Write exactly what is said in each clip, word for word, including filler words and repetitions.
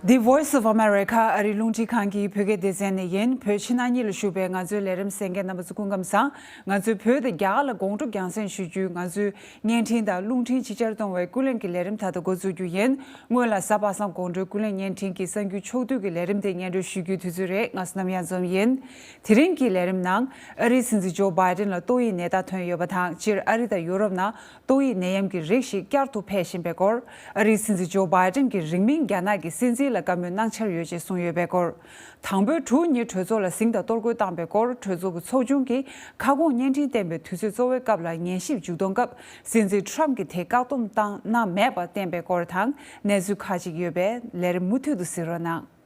The Voice of America ཨ་རིའི་རླུང་འཕྲིན་ཁང་གི་བོད་སྐད་སྡེ་ཚན་ནས་ཡིན། བོད་ཕྱི་ནང་གཉིས་ལ་བཞུགས་པའི་ང་ཚོའི་ལས་རིམ་གསན་མཁན་རྣམ་པ་ཚོ་སྐུ་ཁམས་བཟང་། ང་ཚོས་བོད་དང་རྒྱ་གར་ལ་དགོང་དྲོ་རྒྱང་སྲིང་ཞུ་རྒྱུའི་ང་ཚོའི་བརྙན་འཕྲིན་དང་རླུང་འཕྲིན་ཕྱི་གྱར་གཏོང་བའི་ཀུན་གླེང་གི་ལས་རིམ་ད་ལྟ་འགོ་འཛུགས་རྒྱུ་ཡིན། སྔོན་ལ་གཟའ་པ་སངས་དགོང་དྲོའི་ཀུན་གླེང་བརྙན་འཕྲིན་གྱི་གསར་འགྱུར་ཕྱོགས་བསྡུས་ཀྱི་ལས་རིམ་དེ་སྙན་སྒྲོན་ཞུ་རྒྱུའི་དུས་ཚོད་རེད། ང་ཚོ་ནམ་ཡང་འཛོམས་ཡིན། དེ་རིང་གི་ལས་རིམ་ནང་ཨ་རིའི་སྲིད་འཛིན་ཇོ་བྷའི་ཏིན་ལ་ཏོག་དབྱིབས་ནད་རྟགས་ཐོན་ཡོད་པ་དང་། སྤྱིར་ཨ་རི་དང་ཡུ་རོབ་ནང་ཏོག་དབྱིབས་ནད་ཡམས་ཀྱི་རིགས་ཤིག་བསྐྱར་དུ་འཕེལ་བཞིན་པའི་སྐོར། ཨ་རིའི་སྲིད་འཛིན་ཇོ་བྷའི་ཏིན་གྱི་རིང་མིན་རྒྱ་ནག་གི་སྲིད་འཛིན་ལ་བཀའ་མོལ་གནང་འཆར་ཡོད་ཅེས་གསུངས་ཡོད་པའི་སྐོར། དང་པོའི་དྲུག་ཉིན་གྲོས་ཚོགས་ལ་ཟིང་དང་གཏོར་རྒོལ་བཏང་པའི་སྐོར། གྲོས་ཚོགས་ཀྱི་ཚོགས་ཆུང་གིས་ཁ་སྐོང་བརྙན་འཕྲིན་བསྟན་པའི་དུས་ཚོད་གཙོ་བོའི་སྐབས་ལ་ཉན་ཞིབ་མཇུག་བསྡོམས་སྐབས། སྲིད་འཛིན་ཁྲམ་གྱིས་དེ་བཀག་སྡོམ་བཏང་གནང་མེད་པ་བསྟན་པའི་སྐོར་དང་། གནས་ཚུལ་ཁག་ཅིག་ཡོད་པས་ལས་རིམ་མུ་མཐུད་དུ་གཟིགས་རོགས་གནང་།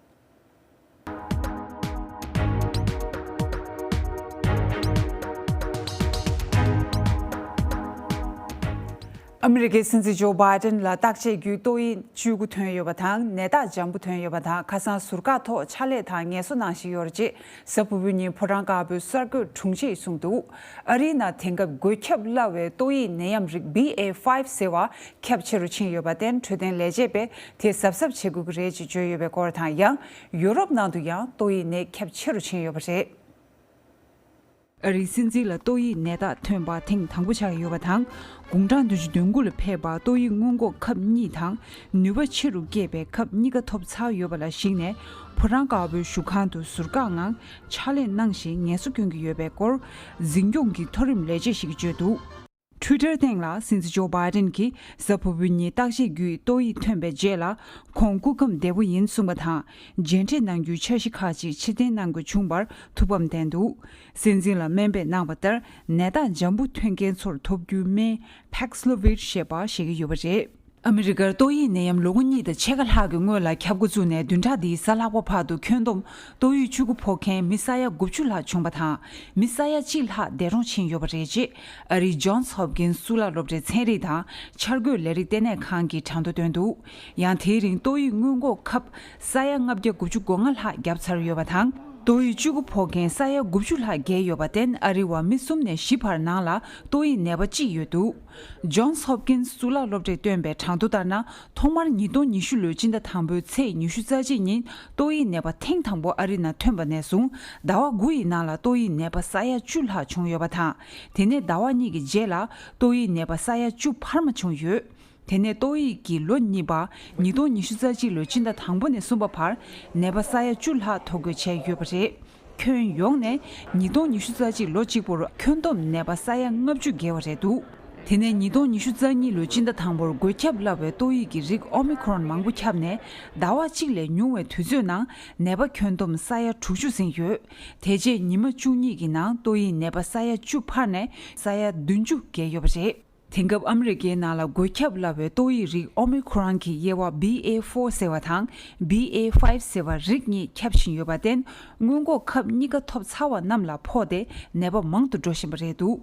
ཨ་མི་རི་ཀའི་སྲིད་འཛིན་ཇོ་བྷའི་ཏིན་ལ་བརྟག་དཔྱད་བརྒྱུད་ཏོག་དབྱིབས་བཅུ་དགུ་ཐོན་ཡོད་པ་དང་། ནད་རྟགས་འཇམ་པོ་ཐོན་ཡོད་པ་དང་། ཁ་སང་ཟུར་བཀག་ཐོག་ཕྱག་ལས་དང་ངལ་གསོ་གནང་བཞིན་ཡོད་རེད་ཅེས་གཟའ་ཕུར་བུའི་ཉིན་ཕོ་བྲང་དཀར་པོའི་གསར་འགོད་དྲུང་ཆེས་གསུངས་འདུག་ཨ་རིའི་ནང་དེང་སྐབས་འགོས་ཁྱབ་སླ་བའི་ཏོག་དབྱིབས་ནད་ཡམས་རིགས་བྷི་ཨེ་ཕའིབ་ཟེར་བ་ཁྱབ་ཆེ་རུ་ཕྱིན་ཡོད་པར་བརྟེན། འཕྲོད་བསྟེན་ལས་བྱེད་པས་དེ་གཟབ་གཟབ་བྱེད་དགོས་ཀྱི་རེད་ཅེས་བརྗོད་ཡོད་པའི་སྐོར་དང་། ཡང་ཡུ་རོབ་ནང་དུ་ཡང་ཏོག་དབྱིབས་ནད་ཁྱབ་ཆེ་རུ་ཕྱིན་ཡོད་པ་རེད། ཨ་རིའི་སྲིད་འཛིན་ལ་ཏོག་དབྱིབས་ནད་རྟགས་ཐོན་པ་ཐེངས་དང་པོ་ཆགས་ཡོད་པ་དང་། དགུང་གྲངས་བདུན་ཅུ་དོན་དགུ་ལ་ཕེབས་པར་ཏོག་དབྱིབས་སྔོན་འགོག་ཁབ་གཉིས་དང་། ནུས་པ་ཆེ་རུ་སྐྱེད་པའི་ཁབ་གཉིས་ཀ་ཐོབ་ཚར་ཡོད་པ་ལ་གཞིགས་ནས། ཕོ་བྲང་དཀར་པོའི་བཞུགས་ཁང་དུ་ཟུར་བཀག་ངང་ཕྱག་ལས་གནང་བཞིན་ངལ་གསོ་སྐྱོན་གྱི་ཡོད་པའི་སྐོར། འཛིན་སྐྱོང་གི་མཐོ་རིམ་ལས་བྱེད་ཞིག་གིས་བརྗོད་འདུག Twitter སྟེང་ལ་སྲིད་འཛིན་ཇོ་བྷའི་ཏིན་གྱིས་གཟའ་ཕུར་བུའི་ཉིན་བརྟག་དཔྱད་བརྒྱུད་ཏོག་དབྱིབས་ཐོན་པའི་རྗེས་ལ། ཁོང་སྐུ་ཁམས་བདེ་པོ་ཡིན་གསུངས་པ་དང་། མཇལ་འཕྲད་གནང་རྒྱུའི་འཆར་གཞི་ཁག་ཅིག་ཕྱིར་འཐེན་གནང་དགོས་བྱུང་བར་ཐུགས་ཕམ་བསྟན་འདུག་སྲིད་འཛིན་ལ་སྨན་པས་གནང་བ་ལྟར། ནད་རྟགས་འཇམ་པོ་ཐོན་མཁན་ཚོར་ཐོབ་རྒྱུའི་སྨན་Paxlovid ཞེས་པ་བཞེས་ཀྱི་ཡོད་པ་རེད། ཨ་མི་རི་ཀར་ཏོག་དབྱིབས་ནད་ཡམས་ལོ་ངོ་གཉིས་དང་ཕྱེད་ཀ་ལྷག་གི་སྔོན་ལ་ཁྱབ་འགོ་བཙུགས་ནས་བདུན་ཕྲག་འདིའི་གཟའ་ལྷག་པ་བར་དུ་ཁྱོན་བསྡོམས་ཏོག་དབྱིབས་བཅུ་དགུ་ཕོག་མཁན་མི་ས་ཡ་དགུ་བཅུ་ལྷག་བྱུང་བ་དང་། མི་ས་ཡ་གཅིག་ལྷག་འདས་གྲོངས་ཕྱིན་ཡོད་པ་རེད་ཅེས་ཨ་རིའི་Johns Hopkins གཙུག་ལག་སློབ་གྲྭའི་ཚན་རིག་དང་འཆར་འགོད་ལས་རིགས་ལྟེ་གནས་ཁང་གིས་གྲངས་ཐོ་བཏོན་འདུག་ཡང་དེའི་རིང་ཏོག་དབྱིབས་སྔོན་འགོག་ཁབ་ས་ཡ་ལྔ་བརྒྱ་དགུ་བཅུ་གོ་ལྔ་ལྷག་བརྒྱབ་ཚར་ཡོད་པ་དང་། ཏོག་དབྱིབས་བཅུ་དགུ་ཕོག་མཁན་ས་ཡ་དགུ་བཅུ་ལྷག་བརྒལ་ཡོད་པར་བརྟེན། ཨ་རི་བ་མི་གསུམ་ནས་བཞི་བར་ནང་ལ་ཏོག་དབྱིབས་ནད་པ་གཅིག་ཡོད་འདུག Johns Hopkins གཙུག་ལག་སློབ་གྲྭས་བཏོན་པའི་གྲངས་ཐོ་ལྟར་ན། ཐོག་མར་ཉིས་སྟོང་ཉི་ཤུ་ལོའི་སྤྱི་ཟླ་དང་པོའི་ཚེས་ཉི་ཤུ་རྩ་གཅིག་ཉིན་ཏོག་དབྱིབས་ནད་པ་ཐེངས་དང་པོ་ཨ་རི་ནང་ཐོན་པ་ནས་བཟུང་ཟླ་བ་དགུ་ཡི་ནང་ལ་ཏོག་དབྱིབས་ནད་པ་ས་ཡ་བཅུ་ལྷག་བྱུང་ཡོད་པ་དང་། དེ་ནས་ཟླ་བ་གཉིས་ཀྱི་རྗེས་ལ་ཏོག་དབྱིབས་ནད་པ་ས་ཡ་བཅུ་འཕར་མ་བྱུང་ཡོད། དེ་ནས་ཏོག་དབྱིབས་ཀྱི་ལོ་གཉིས་པ་ཉིས་སྟོང་ཉི་ཤུ་རྩ་གཅིག་ལོའི་སྤྱི་ཟླ་དང་པོ་ནས་གསུམ་པ་བར་ནད་པ་ས་ཡ་བཅུ་ལྷག་ཐོ་འགོད་བྱས་ཡོད་པ་རེད། ཁྱོན་ཡོངས་ནས་ཉིས་སྟོང་ཉི་ཤུ་རྩ་གཅིག་ལོ་གཅིག་པུར་ཁྱོན་བསྡོམས་ནད་པ་ས་ཡ་ལྔ་བཅུ་བརྒལ་བ་རེད་འདུག་དེ་ནས་ཉིས་སྟོང་ཉི་ཤུ་རྩ་གཉིས་ལོའི་སྤྱི་ཟླ་དང་པོར་འགོས་ཁྱབ་སླ་བའི་ཏོག་དབྱིབས་ཀྱི་རིགས་ཨོ་མི་ཁོ་རོན་མང་པོ་ཁྱབ་ནས་ཟླ་བ་གཅིག་ལས་ཉུང་བའི་དུས་ཚོད་ནང་ནད་པ་ཁྱོན་བསྡོམས་ས་ཡ་དྲུག་ཅུ་ཟིན་ཡོད། དེ་རྗེས་ཉི་མ་བཅུ་གཉིས་ཀྱི་ནང་ཏོག་དབྱིབས་ནད་པ་ས་ཡ་བཅུ་འཕར་ནས་ས་ཡ་བདུན་ཅུ་བརྒལ་ཡོད་པ་རེད། དེང་སྐབས་ཨ་མི་རི་ཀའི་ནང་ལ་འགོས་ཁྱབ་སླ་བའི་ཏོག་དབྱིབས་རིགས་ཨོ་མི་ཁོ་རོན་གྱི་དབྱེ་བ་བྷི་ཨེ་ཕོར་ཟེར་བ་དང་བྷི་ཨེ་ཕའིབ་ཟེར་བ་རིགས་གཉིས་ཁྱབ་བཞིན་ཡོད་པར་བརྟེན། སྔོན་འགོག་ཁབ་གཉིས་ཀ་ཐོབ་ཚར་བ་རྣམས་ལ་ཕོག་སྟེ་ནད་པ་མང་དུ་འགྲོ་བཞིན་པ་རེད་འདུག་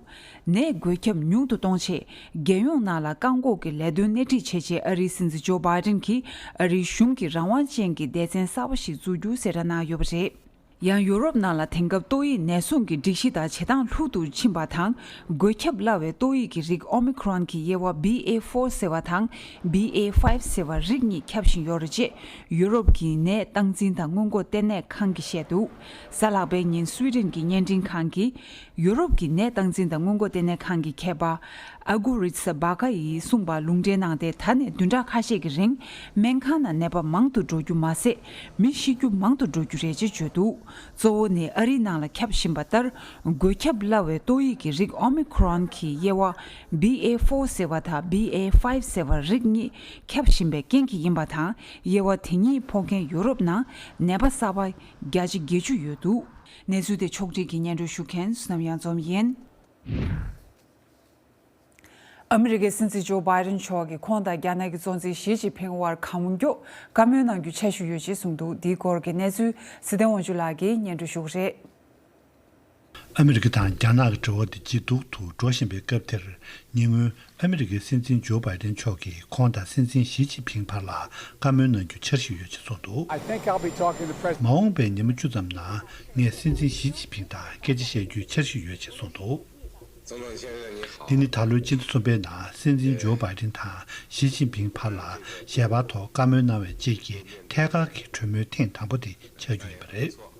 ནད་འགོས་ཁྱབ་ཉུང་དུ་གཏོང་ཆེད། རྒྱལ་ཡོངས་ནང་ལ་བཀག་འགོག་གི་ལས་དོན་སྣེ་ཁྲིད་བྱེད་ཆེད་ཨ་རིའི་སྲིད་འཛིན་ཇོ་བྷའི་ཏིན་གྱིས་ཨ་རིའི་གཞུང་གི་རང་དབང་ཅན་གྱི་སྡེ་ཚན་གསར་པ་ཞིག་འཛུགས་རྒྱུ་གསལ་བསྒྲགས་གནང་ཡོད་པ་རེད། ཡང་ཡུ་རོབ་ནང་ལ་དེང་སྐབས་ཏོག་དབྱིབས་ནད་སྲུང་གི་སྒྲིག་གཞི་དང་བྱེད་སྟངས་ལྷུག་ཏུ་ཕྱིན་པ་དང་། འགོས་ཁྱབ་སླ་བའི་ཏོག་དབྱིབས་ཀྱི་རིགས་ཨོ་མི་ཁོ་རོན་གྱི་དབྱེ་བ་བྷི་ཨེ་ཕོར་ཟེར་བ་དང་བྷི་ཨེ་ཕའིབ་ཟེར་བ་རིགས་གཉིས་ཁྱབ་བཞིན་ཡོད་རེད་ཅེས་ཡུ་རོབ་ཀྱི་ནད་སྟངས་འཛིན་དང་སྔོན་འགོག་ལྟེ་གནས་ཁང་གིས་བཤད་འདུག་གཟའ་ལྷག་པའི་ཉིན་སུའེ་ཏེན་གྱི་བརྙན་འཕྲིན་ཁང་གིས་ཡུ་རོབ་ཀྱི་ནད་སྟངས་འཛིན་དང་སྔོན་འགོག་ལྟེ་གནས་ཁང་གི་མཁས་པ། ཨ་གུ་རི་ས་བྷ་ཀ་ཡིས་གསུངས་པ་ལུང་འདྲེན་གནང་སྟེ། ད་ནས་བདུན་ཕྲག་ཁ་ཤས་ཀྱི་རིང་སྨན་ཁང་ནང་ནད་པ་མང་དུ་འགྲོ་རྒྱུ་མ་ཟད། མི་ཤི་རྒྱུ་མང་དུ་འགྲོ་རྒྱུ་རེད་ཅེས་བརྗོད་འདུག་གཙོ་བོ་ནི་ཨ་རིའི་ནང་ལ་ཁྱབ་བཞིན་པ་ལྟར། འགོས་ཁྱབ་སླ་བའི་ཏོག་དབྱིབས་ཀྱི་རིགས་ཨོ་མི་ཁོ་རོན་གྱི་དབྱེ་བ་བྷི་ཨེ་ཕོར་ཟེར་བ་དང་བྷི་ཨེ་ཕའིབ་ཟེར་བ་རིགས་གཉིས་ཁྱབ་བཞིན་པའི་རྐྱེན་གྱིས་ཡིན་པ་དང་། དབྱེ་བ་དེ་གཉིས་ཕོག་མཁན་ཡུ་རོབ་ནང་ནད་པ་གསར་པ་བརྒྱ་ཆ་བརྒྱད་ཅུ་ཡོད་འདུག་གནས་ཚུལ་དེ་ཕྱོགས་སྒྲིག་གིས་སྙན་སྒྲོན་ཞུ་མཁན་བསོད་ནམས་གཡང་འཛོམས་ཡིན། ཨ་མི་རི་ཀའི་སྲིད་འཛིན་ཇོ་བྷའི་ཏིན་མཆོག་གིས་ཁོང་དང་རྒྱ་ནག་གི་གཙོ་འཛིན་ཞི་ཅིན་ཕིང་དབར་གང་མགྱོགས་བཀའ་མོལ་གནང་རྒྱུ་འཆར་གཞི་ཡོད་ཅེས་གསུངས་འདུག་འདིའི་སྐོར་གྱི་གནས་ཚུལ་ཚེ་བརྟན་དབང་ཕྱུག་ལགས་ཀྱིས་སྙན་སྒྲོན་ཞུ་གི་རེད། ཨ་མི་རི་ཀ་དང་རྒྱ་ནག་གི་འབྲེལ་བ་དེ་ཇེ་སྡུག་ཏུ་འགྲོ་བཞིན་པའི་སྐབས་དེར། ཉེ་སྔོན་ཨ་མི་རི་ཀའི་སྲིད་འཛིན་ཇོ་བྷའི་ཏིན་མཆོག་གིས་ཁོང་དང་སྲིད་འཛིན་ཞི་ཅིན་ཕིང་བར་ལ་བཀའ་མོལ་གནང་རྒྱུ་འཆར་གཞི་ཡོད་ཅེས་གསུངས་འདུག I think I'll be talking to President མ་འོངས་པའི་ཉི་མ་བཅུ་ཙམ་ནང་ངས་སྲིད་འཛིན་ཞི་ཅིན་ཕིང་དང་སྐད་ཆ་བཤད་རྒྱུའི་འཆར་གཞི་ཡོད་ཅེས་གསུངས་འདུག་འདི་ནི་ད་ལོའི་སྤྱི་ཟླ་གསུམ་པའི་ནང་སྲིད་འཛིན་ཇོ་བྷའི་ཌེན་དང་ཞི་ཅིན་ཕིང་བར་ལ་ཞལ་པར་ཐོག་བཀའ་མོལ་གནང་བའི་རྗེས་ཀྱི་ཐད་ཀར་གྱི་གྲོས་མོལ་ཐེངས་དང་པོ་དེ་ཆགས་རྒྱུ་ཡིན་པ་རེད།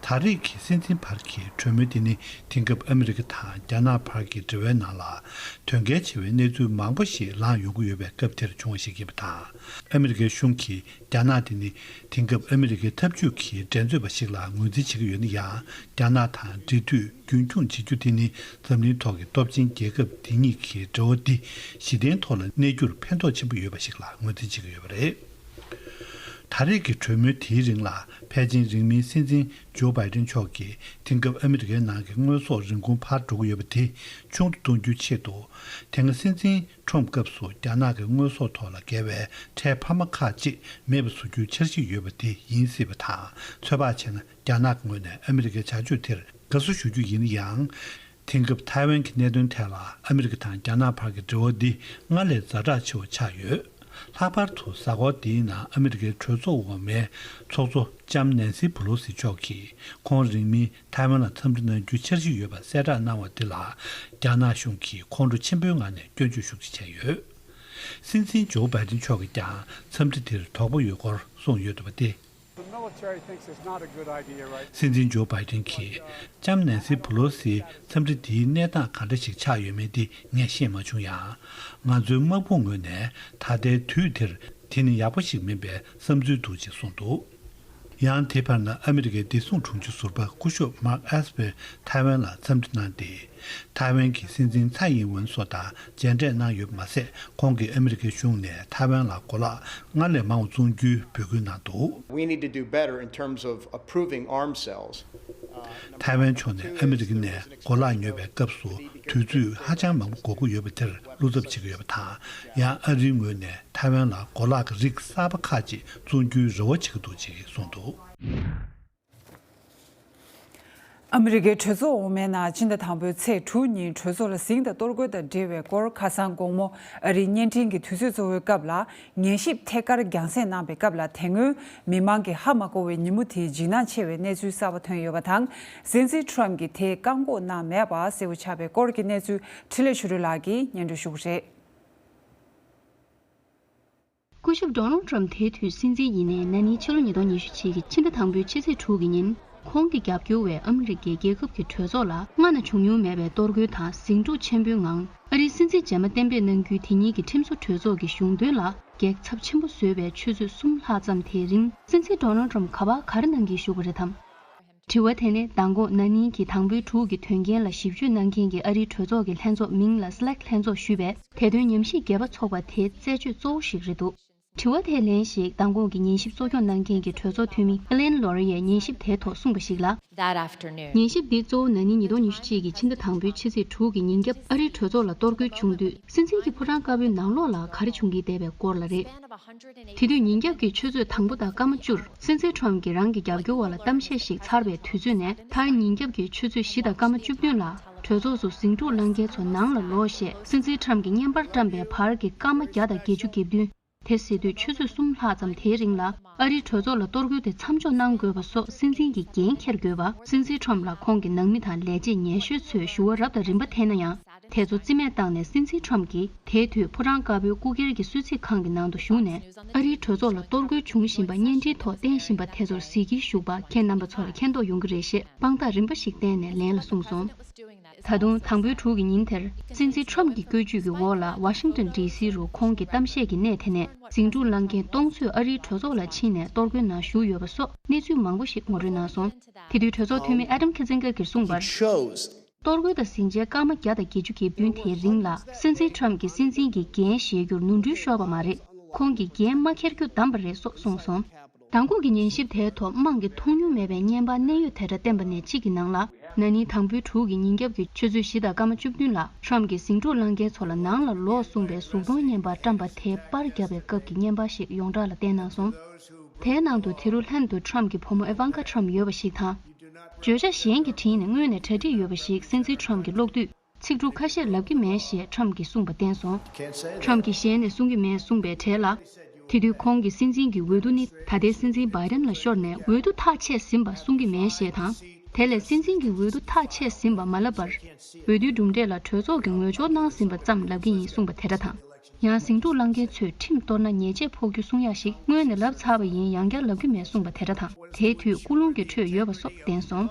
ད་རེས་ཀྱི་སྲིད་འཛིན་བར་གྱི་གྲོས་མོལ་དེ་ནི་དེང་སྐབས་ཨ་མི་རི་ཀ་དང་རྒྱ་ནག་བར་གྱི་འབྲེལ་བའི་ནང་ལ་དོན་གལ་ཆེ་བའི་གནས་ཚུལ་མང་པོ་ཞིག་ལངས་ཡོང་གི་ཡོད་པའི་སྐབས་དེར་བྱུང་བ་ཞིག་ཡིན་པ་དང་། ཨ་མི་རི་ཀའི་གཞུང་གིས་རྒྱ་ནག་དེ་ནི་དེང་སྐབས་ཨ་མི་རི་ཀའི་འཐབ་ཇུས་ཀྱི་འགྲན་རྩོད་པ་ཞིག་ལ་ངོས་འཛིན་བྱེད་ཀྱི་ཡོད་ན་ཡང་། རྒྱ་ནག་དང་འབྲེལ་མཐུད་རྒྱུན་འཁྱོངས་བྱེད་རྒྱུ་དེ་ནི་འཛམ་གླིང་ཐོག་གི་སྟོབས་ཆེན་རྒྱལ་ཁབ་དེ་གཉིས་ཀྱི་འབྲེལ་བ་འདི་གཞི་རྟེན་ཐོག་ལ་གནས་རྒྱུར་ཕན་ཐོགས་ཆེན་པོ་ཡོད་པ་ཞིག་ལ་ངོས་འཛིན་བྱེད་ཀྱི་ཡོད་པ་རེད། ད་རེས་ཀྱི་གྲོས་མོལ་དེའི་རིང་ལ་ཕལ་ཆེར་རིང་མིན་སྲིད་འཛིན་ཇོ་བྷའི་ཌེན་མཆོག་གིས་དེང་སྐབས་ཨ་མི་རི་ཀའི་ནང་གི་དངོས་ཟོག་རིན་གོང་འཕར་འགྲོ་གི་ཡོད་པ་དེ་ཆུང་དུ་གཏོང་རྒྱུའི་ཆེད་དུ། དེ་སྔ་སྲིད་འཛིན་ཁྲོམ་སྐབས་སུ་རྒྱ་ནག་གི་དངོས་ཟོག་ཐོག་ལ་འགེལ་བའི་ཁྲལ་འཕར་མ་ཁག་ཅིག་མེད་པ་བཟོ་རྒྱུའི་འཆར་གཞི་ཡོད་པ་དེ་ཡིན་སྲིད་པ་དང་། ཚོད་དཔག་བྱས་ན། རྒྱ་ནག་གི་ངོས་ནས་ཨ་མི་རི་ཀའི་བྱ་སྤྱོད་དེར་དགའ་བསུ་ཞུ་རྒྱུ་ཡིན་ན་ཡང་། དེང་སྐབས་ཐའེ་ཝན་གྱི་གནད་དོན་ཐད་ལ་ཨ་མི་རི་ཀ་དང་རྒྱ་ནག་བར་གྱི་འབྲེལ་བ་འདི་སྔར་ལས་ཛ་དྲག་ཆེ་བ་ཆགས་ཡོད། ལྷག་པར་དུ་གཟའ་འཁོར་འདིའི་ནང་ཨ་མི་རི་ཀའི་གྲོས་ཚོགས་འོག་མའི་ཚོགས་གཙོ་ལྕམ་ནན་སི་ཕུ་ལོ་སི་མཆོག་གིས་ཁོང་རིང་མིན་ཐའེ་ཝན་ལ་འཚམས་འདྲི་གནང་རྒྱུའི་འཆར་གཞི་ཡོད་པ་གསལ་བསྒྲགས་གནང་བ་འདི་ལ། རྒྱ་ནག་གཞུང་གིས་ཁོང་ཁྲོ་ཆེན་པོའི་ངང་ནས་སྐྱོན་བརྗོད་ཤུགས་ཆེ་བྱས་ཡོད། སྲིད་འཛིན་ཇོ་བྷའི་ཌེན་མཆོག་གིས་ཀྱང་འཚམས་འདྲི་དེར་དོགས་པ་ཡོད་སྐོར་གསུངས་ཡོད་འདུག་པ་སྟེ། The military thinks it's not a good idea right སྲིད་འཛིན་ཇོ་བྷའི་ཌེན་གྱིས་ལྕམ་ནན་སི་ཕུ་ལོ་སིའི་འཚམས་འདྲི་དེའི་གནས་སྟངས་ག་འདྲ་ཞིག་ཆགས་ཡོད་མེད་དེ་ངས་ཤེས་མ་བྱུང་ཡང་། ང་ཚོའི་དམག་དཔུང་ངོས་ནས་ད་ལྟའི་དུས་དེར་དེ་ནི་ཡག་པོ་ཞིག་མིན་པའི་བསམ་ཚུལ་འདུག་ཅེས་གསུངས་འདུག། ཡང་དེ་བར་ན་ཨ་མི་རི་ཀའི་བདེ་སྲུང་དྲུང་ཆེ་ཟུར་པ་སྐུ་ཞབས་མཱརྐ་ཨེས་པེར་ཐའེ་ཝན་ལ་འཚམས་འདྲི་གནང་སྟེ། ཐའེ་ཝན་གྱི་སྲིད་འཛིན་ཚའེ་ཡིན་ཝུན་སོགས་དང་མཇལ་འཕྲད་གནང་ཡོད་པ་མ་ཟད། ཁོང་གིས་ཨ་མི་རི་ཀའི་གཞུང་ནས་ཐའེ་ཝན་ལ་གོ་ལག་སྔར་ལས་མང་བ་བཙོང་རྒྱུའི་འབོད་སྐུལ་གནང་འདུག། We need to do better in terms of approving arms sales. ཐའེ་ཝན་ཕྱོགས་ནས་ཨ་མི་རི་ཀ་ནས་གོ་ལག་ཉོ་བའི་སྐབས་སུ་དུས་ཚོད་ཧ་ཅང་མང་པོ་འགོར་གྱི་ཡོད་པ་དེར་བློ་འཚབ་བྱེད་ཀྱི་ཡོད་པ་དང་། ཡང་ཨ་རིའི་ངོས་ནས་ཐའེ་ཝན་ལ་གོ་ལག་གི་རིགས་གསར་པ་ཁག་ཅིག་བཙོང་རྒྱུའི་རེ་བ་བྱེད་ཀྱི་འདུག་ཅེས་གསུངས་འདུག། ཨ་མི་རི་ཀའི་གྲོས་ཚོགས་འོག་མའི་ནང་སྤྱི་ཟླ་དང་པོའི་ཚེས་དྲུག་ཉིན་གྲོས་ཚོགས་ལ་ཟིང་དང་གཏོར་རྒོལ་དང་འབྲེལ་བའི་སྐོར། ཁ་སང་དགོང་མོ་ཨ་རིའི་བརྙན་འཕྲིན་གྱི་དུས་ཚོད་གཙོ་བོའི་སྐབས་ལ་ཉན་ཞིབ་ཐད་ཀར་རྒྱང་སྲིང་གནང་པའི་སྐབས་ལ། དེ་སྔོན་མི་མང་གིས་ཧ་མ་གོ་བའི་ཉིན་མོ་དེའི་འཇིགས་སྣང་ཆེ་བའི་གནས་ཚུལ་གསར་པ་ཐོན་ཡོད་པ་དང་། སྲིད་འཛིན་ཁྲོམ་གྱིས་དེ་བཀག་འགོག་གནང་མེད་པ་གསལ་པོ་ཆགས་པའི་སྐོར་གྱི་གནས་ཚུལ་འཕྲིན་ལས་ཆོས་སྒྲོན་ལགས་ཀྱིས་སྙན་སྒྲོན་ཞུ་གི་རེད། སྐུ་ཞབས་ཌོ་ནལ་ཌི་ཊརམ་དེའི་དུས་སྲིད་འཛིན་ཡིན་ནའི་ན་ནིང་ཕྱི་ལོ་ཉིས་སྟོང་ཉི་ཤུ་གཅིག་གི་ཕྱི་ཟླ་དང་པོའི་ཕྱི་ཚེས་དྲུག་གི་ཉིན། ཁོང་གི་རྒྱབ་སྐྱོར་བས་ཨ་མི་རི་ཀའི་རྒྱལ་ཁབ་ཀྱི་གྲོས་ཚོགས་ལ་སྔ་ན་བྱུང་མྱོང་མེད་པའི་གཏོར་རྒོལ་དང་ཟིང་འཁྲུག་ཆེན་པོའི་ངང་ཨ་རིའི་སྲིད་འཛིན་རྗེས་མ་གཏན་འབེབས་གནང་རྒྱུའི་དེ་ཉིད་ཀྱི་ཁྲིམས་བཟོ་གྲོས་ཚོགས་ཀྱི་གཞུང་དོན་ལ་གེགས་ཚབས་ཆེན་པོ་བཟོས་པའི་ཆུ་ཚོད་གསུམ་ལྷག་ཙམ་དེའི་རིང་སྲིད་འཛིན་ཌོ་ནལ་ཌི་ཊརམ་ག་པར་ག་རེ་གནང་གིན་བཞུགས་པ་རེད་དམ། དྲི་བ་དེ་ནི་མདང་དགོང་ན་ནིང་གི་དང་པོའི་དྲུག་གི་དོན་རྐྱེན་ལ་ཞིབ་དཔྱོད་གནང་མཁན་གྱི་ཨ་རིའི་གྲོས་ཚོགས་ཀྱི་ལྷན་ཚོགས་མིང་ལ་སི་ལེག་ལྷན་ཚོགས་ཞུས་པའི་དེ་དོན་ཉམས་ཞིབ་རྒྱས་པ་ཚོགས་པ་དེའི་རྩད་གཅོད་གཙོ་བོ་ཞིག་རེད་འདུག། དྲི་བ་དེར་ལན་ཞིག་མདང་དགོང་གི་ཉན་ཞིབ་གཙོ་སྐྱོང་གནང་མཁན་གྱི་གྲོས་ཚོགས་འཐུས་མི་ཨེ་ལེན་ལོ་རི་ཡས་ཉན་ཞིབ་དེའི་ཐོག་གསུངས་པ་ཞིག་ལ། That afternoon. ཉན་ཞིབ་འདི་གཙོ་བོ་ན་ནིང་ཉིས་སྟོང་ཉི་ཤུ་གཅིག་གི་ཕྱི་ཟླ་དང་པོའི་ཕྱི་ཚེས་དྲུག་གི་ཉིན་རྒྱབ་ཨ་རིའི་གྲོས་ཚོགས་ལ་གཏོར་རྒོལ་བྱུང་དུས་སྲིད་འཛིན་གྱི་ཕོ་བྲང་དཀར་པོའི་ནང་ལོགས་ལ་ག་རེ་བྱུང་གིན་བསྡད་པའི་སྐོར་ལ་རེད། དེ་དུས་ཉིན་རྒྱབ་ཀྱི་ཆུ་ཚོད་དང་པོ་དང་སྐར་མ་བཅུར་སྲིད་འཛིན་ཁྲོམ་གྱིས་རང་གི་རྒྱབ་སྐྱོར་བ་ལ་གཏམ་བཤད་ཞིག་ཚར་བའི་དུས་ཚོད་ནས་མཐར་ཉིན་རྒྱབ་ཀྱི་ཆུ་ཚོད་བཞི་དང་སྐར་མ་བཅུ་བདུན་ལ་གྲོས་ཚོགས་སུ་ཟིང་འཁྲུག་གླེང་མཁན་ཚོ་ནང་ལ་ལོག་ཞེས་སྲིད་འཛིན་ཁྲོམ་གྱིས་བརྙན་པར་བཀྲམ་པའི་བར་གྱི་སྐར་མ་བརྒྱ་དང་བརྒྱད་ཅུ་གྱ་བདུན། དེ་ཟེར་དུས་ཆུ་ཚོད་གསུམ་ལྷག་ཙམ་དེའི་རིང་ལ་ཨ་རིའི་གྲོས་ཚོགས་ལ་གཏོར་རྒོལ་དེ་མཚམས་འཇོག་གནང་དགོས་པ་སོགས་སྲིད་འཛིན་གྱིས་འགན་འཁྱེར་དགོས་པ། སྲིད་འཛིན་ཁྲོམ་ལ་ཁོང་གི་ནང་མི་དང་ལས་བྱེད་ཉེ་ཤོས་ཚོས་ཞུ་བ་རབ་དང་རིམ་པ་འཐེན་ན་ཡང་། དེ་ཚོ་རྩིས་མེད་བཏང་ནས་སྲིད་འཛིན་ཁྲོམ་གྱིས་དེའི་དུས་ཕོ་བྲང་དཀར་པོའི་སྐུ་སྒེར་གྱི་གསོལ་ཚིགས་ཁང་གི་ནང་དུ་ཞུགས་ནས་ཨ་རིའི་གྲོས་ཚོགས་ལ་གཏོར་རྒོལ་བྱུང་བཞིན་པ་བརྙན་འཕྲིན་ཐོག་བསྟན་བཞིན་པ་དེ་ཚོར་གཟིགས་ཀྱིན་བཞུགས་པ་ཁྱེད་རྣམ་པ་ཚོ་ལ་མཁྱེན་རྟོགས་ཡོང་གི་རེད་ཞེས་དཔང་རྟགས་རིམ་པ་ཞིག་བསྟན་ནས་ལན་ལ་གསུངས་སོང་། ད་དུང་དང་པོའི་དྲུག་གི་ཉིན་དེར་སྲིད་འཛིན་ཁྲོམ་གྱི་བཀོད་ཇུས་ཀྱི་འོག་ལ་ཝ་ཤིང་ཏོན་ཌི་སི་རུ་ཁོང་གི་གཏམ་བཤད་ཀྱི་གནས་དེ་ནས་ཟིང་འཁྲུག་གླེང་མཁན་སྟོང་ཚོས་ཨ་རིའི་གྲོས་ཚོགས་ལ་ཕྱིན་ནས་གཏོར་རྒོལ་ནང་ཞུགས་ཡོད་པ་སོགས་གནས་ཚུལ་མང་པོ་ཞིག་ངོ་སྤྲོད་གནང་སོང་། དེ་དུས་གྲོས་ཚོགས་འཐུས་མི་ཨ་དམ་ཁི་ཛིན་གྷར་གྱིས་གསུངས་པར། གཏོར་རྒོལ་དང་ཟིང་ཆའི་སྐར་མ་བརྒྱ་དང་བརྒྱད་ཅུ་གྱ་བདུན་དེའི་རིང་ལ་སྲིད་འཛིན་ཁྲོམ་གྱིས་སྲིད་འཛིན་གྱི་འགན་བཞེས་རྒྱུར་ནོར་འཁྲུལ་ཤོར་བ་མ་རེད། ཁོང་གིས་འགན་མ་འཁྱེར་རྒྱུ་བདམས་པ་རེད་སོགས་གསུངས་སོང་། མདང་དགོང་གི་ཉན་ཞིབ་དེའི་ཐོག་དམངས་ཀྱིས་མཐོང་མྱོང་མེད་པའི་བརྙན་པར་གནད་ཡོད་དེ་འདྲ་བསྟན་པ་ནས་གཅིག་གི་ནང་ལ། ན་ནིང་དང་པོའི་དྲུག་གི་ཉིན་རྒྱབ་ཀྱི་ཆུ་ཚོད་བཞི་དང་སྐར་མ་བཅུ་བདུན་ལ་ཁྲོམ་གྱིས་ཟིང་འཁྲུག་གླེང་མཁན་ཚོ་ལ་ནང་ལ་ལོག་གསུངས་པའི་གཟུགས་མཐོང་བརྙན་པར་བཀྲམ་པ་དེ་པར་བརྒྱབ་པའི་སྐབས་ཀྱི་བརྙན་པར་ཞིག་ཡོངས་གྲགས་ལ་བསྟན་གནང་སོང་། དེའི་ནང་དུ་དེ་རུ་ལྷན་དུ་ཁྲོམ་གྱི་བུ་མོ་ཨི་ཝན་ཀ་ཁྲོམ་ཡོད་པ་ཞིག་དང་། བརྗོད་བྱ་གཞན་གྱི་དྲིང་ནས་སྔོན་ནས་གྲ་སྒྲིག་ཡོད་པ་ཞིག་སྲིད་འཛིན་ཁྲོམ་གྱིས་ཀློག་དུས། ཚིག་འབྲུ་ཁ་ཤས་ལབ་ཀྱི་མེད་ཞེས་ཁྲོམ་གྱིས་གསུངས་པ་བསྟན་སོང་། ཁྲོམ་གྱིས་གཞན་ནས་གསུང་གི་མེད་གསུངས་པའི་གྲས་ལ། དེ་དུས་ཁོང་གིས་སྲིད་འཛིན་གྱི་འོས་བསྡུ་ནི་ད་ལྟའི་སྲིད་འཛིན་བྷའི་ཌེན་ལ་ཤོར་ནས་འོས་བསྡུ་ཐག་ཆད་ཟིན་པ་གསུང་གི་མེད་ཞེས་དང་། དེ་ལས་སྲིད་འཛིན་གྱི་འོས་བསྡུ་ཐག་ཆད་ཟིན་པ་མ་ལབ་པར། འོས་བསྡུའི་གྲུབ་འབྲས་ལ་གྲོས་ཚོགས་ཀྱིས་ངོས་སྦྱོར་གནང་ཟིན་པ་ཙམ་ལབ་ཀྱི་ཡིན་གསུངས་པ་དེ་འདྲ་དང་། ཡང་ཟིང་འཁྲུག་བསླང་མཁན་ཚོས་ཁྲིམས་གཏོར་ན་ཉེས་ཆད་ཕོག་རྒྱུ་གསུང་ཡག་ཞིག་སྔོན་ནས་ལབ་ཚར་བ་ཡིན། ཡང་བསྐྱར་ལབ་ཀྱི་མེད་གསུངས་པ་དེ་འདྲ་དང་། དེའི་དུས་ཀུན་སློང་གི་ཁྲོད་ཡོད་པ་སོགས་བསྟན་སོང་།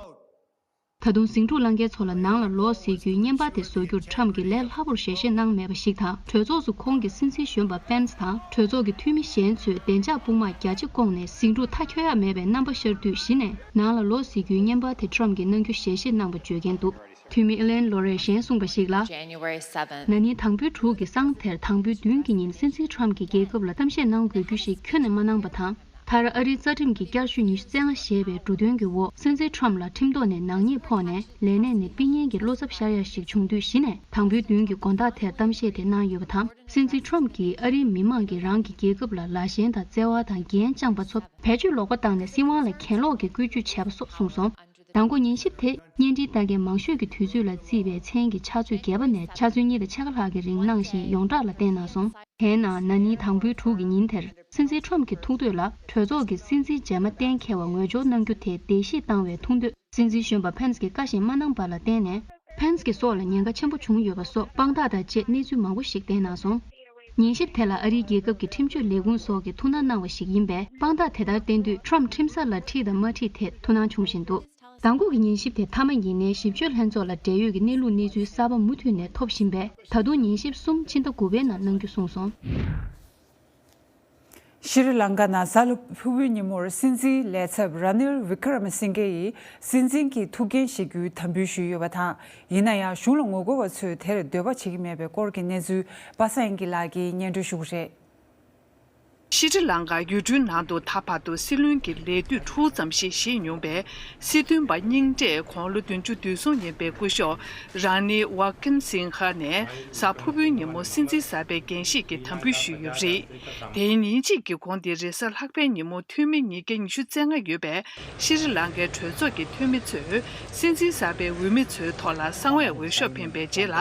ད་དུང་ཟིང་འཁྲུག་བསླང་མཁན་ཚོ་ལ་ནང་ལ་ལོག་ཟེར་རྒྱུའི་བརྙན་པར་དེ་བཟོ་རྒྱུར་ཁྲམ་གྱིས་ལས་སླ་པོར་ཞལ་བཞེས་གནང་མེད་པ་ཞིག་དང་། གྲོས་ཚོགས་སུ་ཁོང་གི་སྲིད་འཛིན་གཞོན་པ་པེན་སི་དང་གྲོས་ཚོགས་ཀྱི་འཐུས་མི་གཞན་ཚོས་བདེ་འཇགས་དཔུང་དམག་རྒྱ་ཆེ་བསྐོངས་ནས་ཟིང་འཁྲུག་མཐའ་འཁྱོལ་ཡག་མེད་པའི་རྣམ་པ་ཤར་དུས་གཞི་ནས་ནང་ལ་ལོག་ཟེར་རྒྱུའི་བརྙན་པར་དེ་ཁྲམ་གྱིས་གནང་རྒྱུ་ཞལ་བཞེས་གནང་པ་བརྗོད་མཁན་འདུག་འཐུས་མི་ཨི་ལན་ལོ་རེས་གཞན་གསུངས་པ་ཞིག་ལ། January seventh. ན་ནིང་དང་པོའི་དྲུག་གི་སང་དེར་དང་པོའི་བདུན་གྱི་ཉིན་སྲིད་འཛིན་ཁྲམ་གྱིས་རྒྱལ་ཁབ་ལ་གཏམ་བཤད་གནང་དགོས་རྒྱུ་ཞིག་ཁྱོན་ནས་མ་གནང་པ་དང་། མཐར་ཨ་རིའི་རྩ་ཁྲིམས་ཀྱི་བསྐྱར་ཞུ་ཉི་ཤུ་རྩ་ལྔ་ཞེས་པའི་འབྲུ་དོན་གྱི་འོག་སྲིད་འཛིན་ཁྲམ་ལ་ཁྲིམས་ཐོག་ནས་ནག་ཉེས་ཕོག་ནས་ལས་གནས་ནས་ཕྱིར་འཐེན་གྱི་བློ་འཚབ་ཤར་ཡ་ཞིག་བྱུང་དུས་གཞི་ནས་དང་པོའི་བདུན་གྱི་དགོང་དག་དེར་གཏམ་བཤད་དེ་གནང་ཡོད་པ་དང་། སྲིད་འཛིན་ཁྲམ་གྱིས་ཨ་རིའི་མི་མང་གིས་རང་གི་རྒྱལ་ཁབ་ལ་ལ་ཞེན་དང་བརྩེ་བ་དང་འགན་བཅངས་པ་ཚོ་བེད་སྤྱོད་ལོག་པ་བཏང་ནས་སྲིད་དབང་ལ་གྱེན་ལོག་གི་བཀོལ་སྤྱོད་བྱས་པ་སོགས་གསུངས་སོང་། མདང་དགོང་ཉན་ཞིབ་དེ་བརྙན་འཕྲིན་ལྟ་མཁན་མང་ཤོས་ཀྱི་དུས་ཚོད་ལ་བརྩིས་པའི་མཚན་གྱི་ཕྱག་ཚོད་བརྒྱད་པ་ནས་ཕྱག་ཚོད་གཉིས་དང་ཕྱེད་ཀ་ལྷག་གི་རིང་གནང་ཞིང་ཡོངས་གྲགས་ལ་བསྟན་གནང་སོང་། དེས་ན་ན་ནིང་དང་པོའི་དྲུག་གི་ཉིན་དེར་སྲིད་འཛིན་ཁྲོམ་གྱི་ཐུགས་འདོད་ལ་གྲོས་ཚོགས་ཀྱི་སྲིད་འཛིན་རྗེས་མ་གཏན་འཁེལ་བ་ངོས་སྦྱོར་གནང་རྒྱུ་དེ་བརྡལ་བཤིག་བཏང་བའི་ཐུགས་འདོད་སྲིད་འཛིན་གཞོན་པ་ཕེན་སི་གིས་བཀའ་བཞིན་མ་གནང་པ་ལ་བརྟེན་ནས། ཕེན་སི་གི་སྲོག་ལ་ཉེན་ཁ་ཆེན་པོ་བྱུང་ཡོད་པ་སོགས་དཔང་རྟགས་དང་བཅས་གནས་ཚུལ་མང་པོ་ཞིག་བསྟན་གནང་སོང་། ཉན་ཞིབ་དེ་ལ་ཨ་རིའི་རྒྱལ་ཁབ་ཀྱི་ཁྲིམས་གཅོད་ལས་ཁུངས་སོགས་ཀྱིས་ཐུགས་སྣང་གནང་བ་ཞིག་ཡིན་པས། དཔང་རྟགས་དེ་ལྟར་བསྟན་དུས་ཁྲོམ་ཁྲིམས་ས་ལ་ཁྲིད་དང་མ་ཁྲིད་ཐད་ཐུགས་སྣང་བྱུང་བཞིན་འདུག་མདང་དགོང་གི་ཉན་ཞིབ་དེ་མཐའ་མ་ཡིན་ནའི་ཞིབ་དཔྱོད་ལྷན་ཚོགས་ལ་འབྲེལ་ཡོད་ཀྱི་གནས་ལུགས་གནས་ཚུལ་གསར་པ་མུ་མཐུད་ནས་ཐོབ་བཞིན་པས། ད་དུང་ཉན་ཞིབ་གསུམ་ཕྱི་ཟླ་དགུ་པའི་ནང་གནང་རྒྱུ་གསུངས་སོང་། ཤྲི་ལང་ཀ་ནང་གཟའ་ཕུར་བུའི་ཉིན་མོར་སྲིད་འཛིན་ལས་ཚབ་ར་ནིལ་བི་ཀྲ་མ་སིང་གེ་ཡིས་སྲིད་འཛིན་གྱི་ཐུགས་འགན་བཞེས་རྒྱུའི་དམ་འབུལ་ཞུས་ཡོད་པ་དང་། ཡིན་ན་ཡང་གཞུང་ལ་ངོ་རྒོལ་བ་ཚོས་དེར་འདོད་པ་བྱེད་ཀྱི་མེད་པའི་སྐོར་གྱི་གནས་ཚུལ་པ་སངས་དབྱངས་སྐྱིད་ལགས་ཀྱིས་སྙན་སྒྲོན་ཞུ་གི་རེད། ཤྲི་ལང་ཀ་ཡུལ་གྲུའི་ནང་དུ་ད་བར་དུ་སྲིད་བློན་གྱི་ལས་དུས་དྲུག་ཙམ་ཞིག་བཞེས་མྱོང་པའི་སྲིད་དོན་པ་རྙིང་གྲས་ཁོང་ལོ་བདུན་ཅུ་དོན་གསུམ་ཡིན་པའི་སྐུ་ཞབས་ར་ནི་ཝ་ཀིན་སིང་ཧ་ནས་གཟའ་ཕུར་བུའི་ཉིན་མོ་སྲིད་འཛིན་གསར་པའི་འགན་བཞེས་ཀྱི་དམ་འབུལ་ཞུས་ཡོད་པ་རེད། དེའི་ཉིན་གཅིག་གི་གོང་དེ་རེས་གཟའ་ལྷག་པའི་ཉིན་མོ་འཐུས་མི་ཉིས་བརྒྱ་ཉི་ཤུ་རྩ་ལྔ་ཡོད་པའི་ཤྲི་ལང་ཀའི་གྲོས་ཚོགས་ཀྱི་འཐུས་མི་ཚོས་སྲིད་འཛིན་གསར་པའི་འོས་མི་ཚོའི་ཐོག་ལ་གསང་བའི་འོས་ཤོག་འཕེན་པའི་རྗེས་ལ།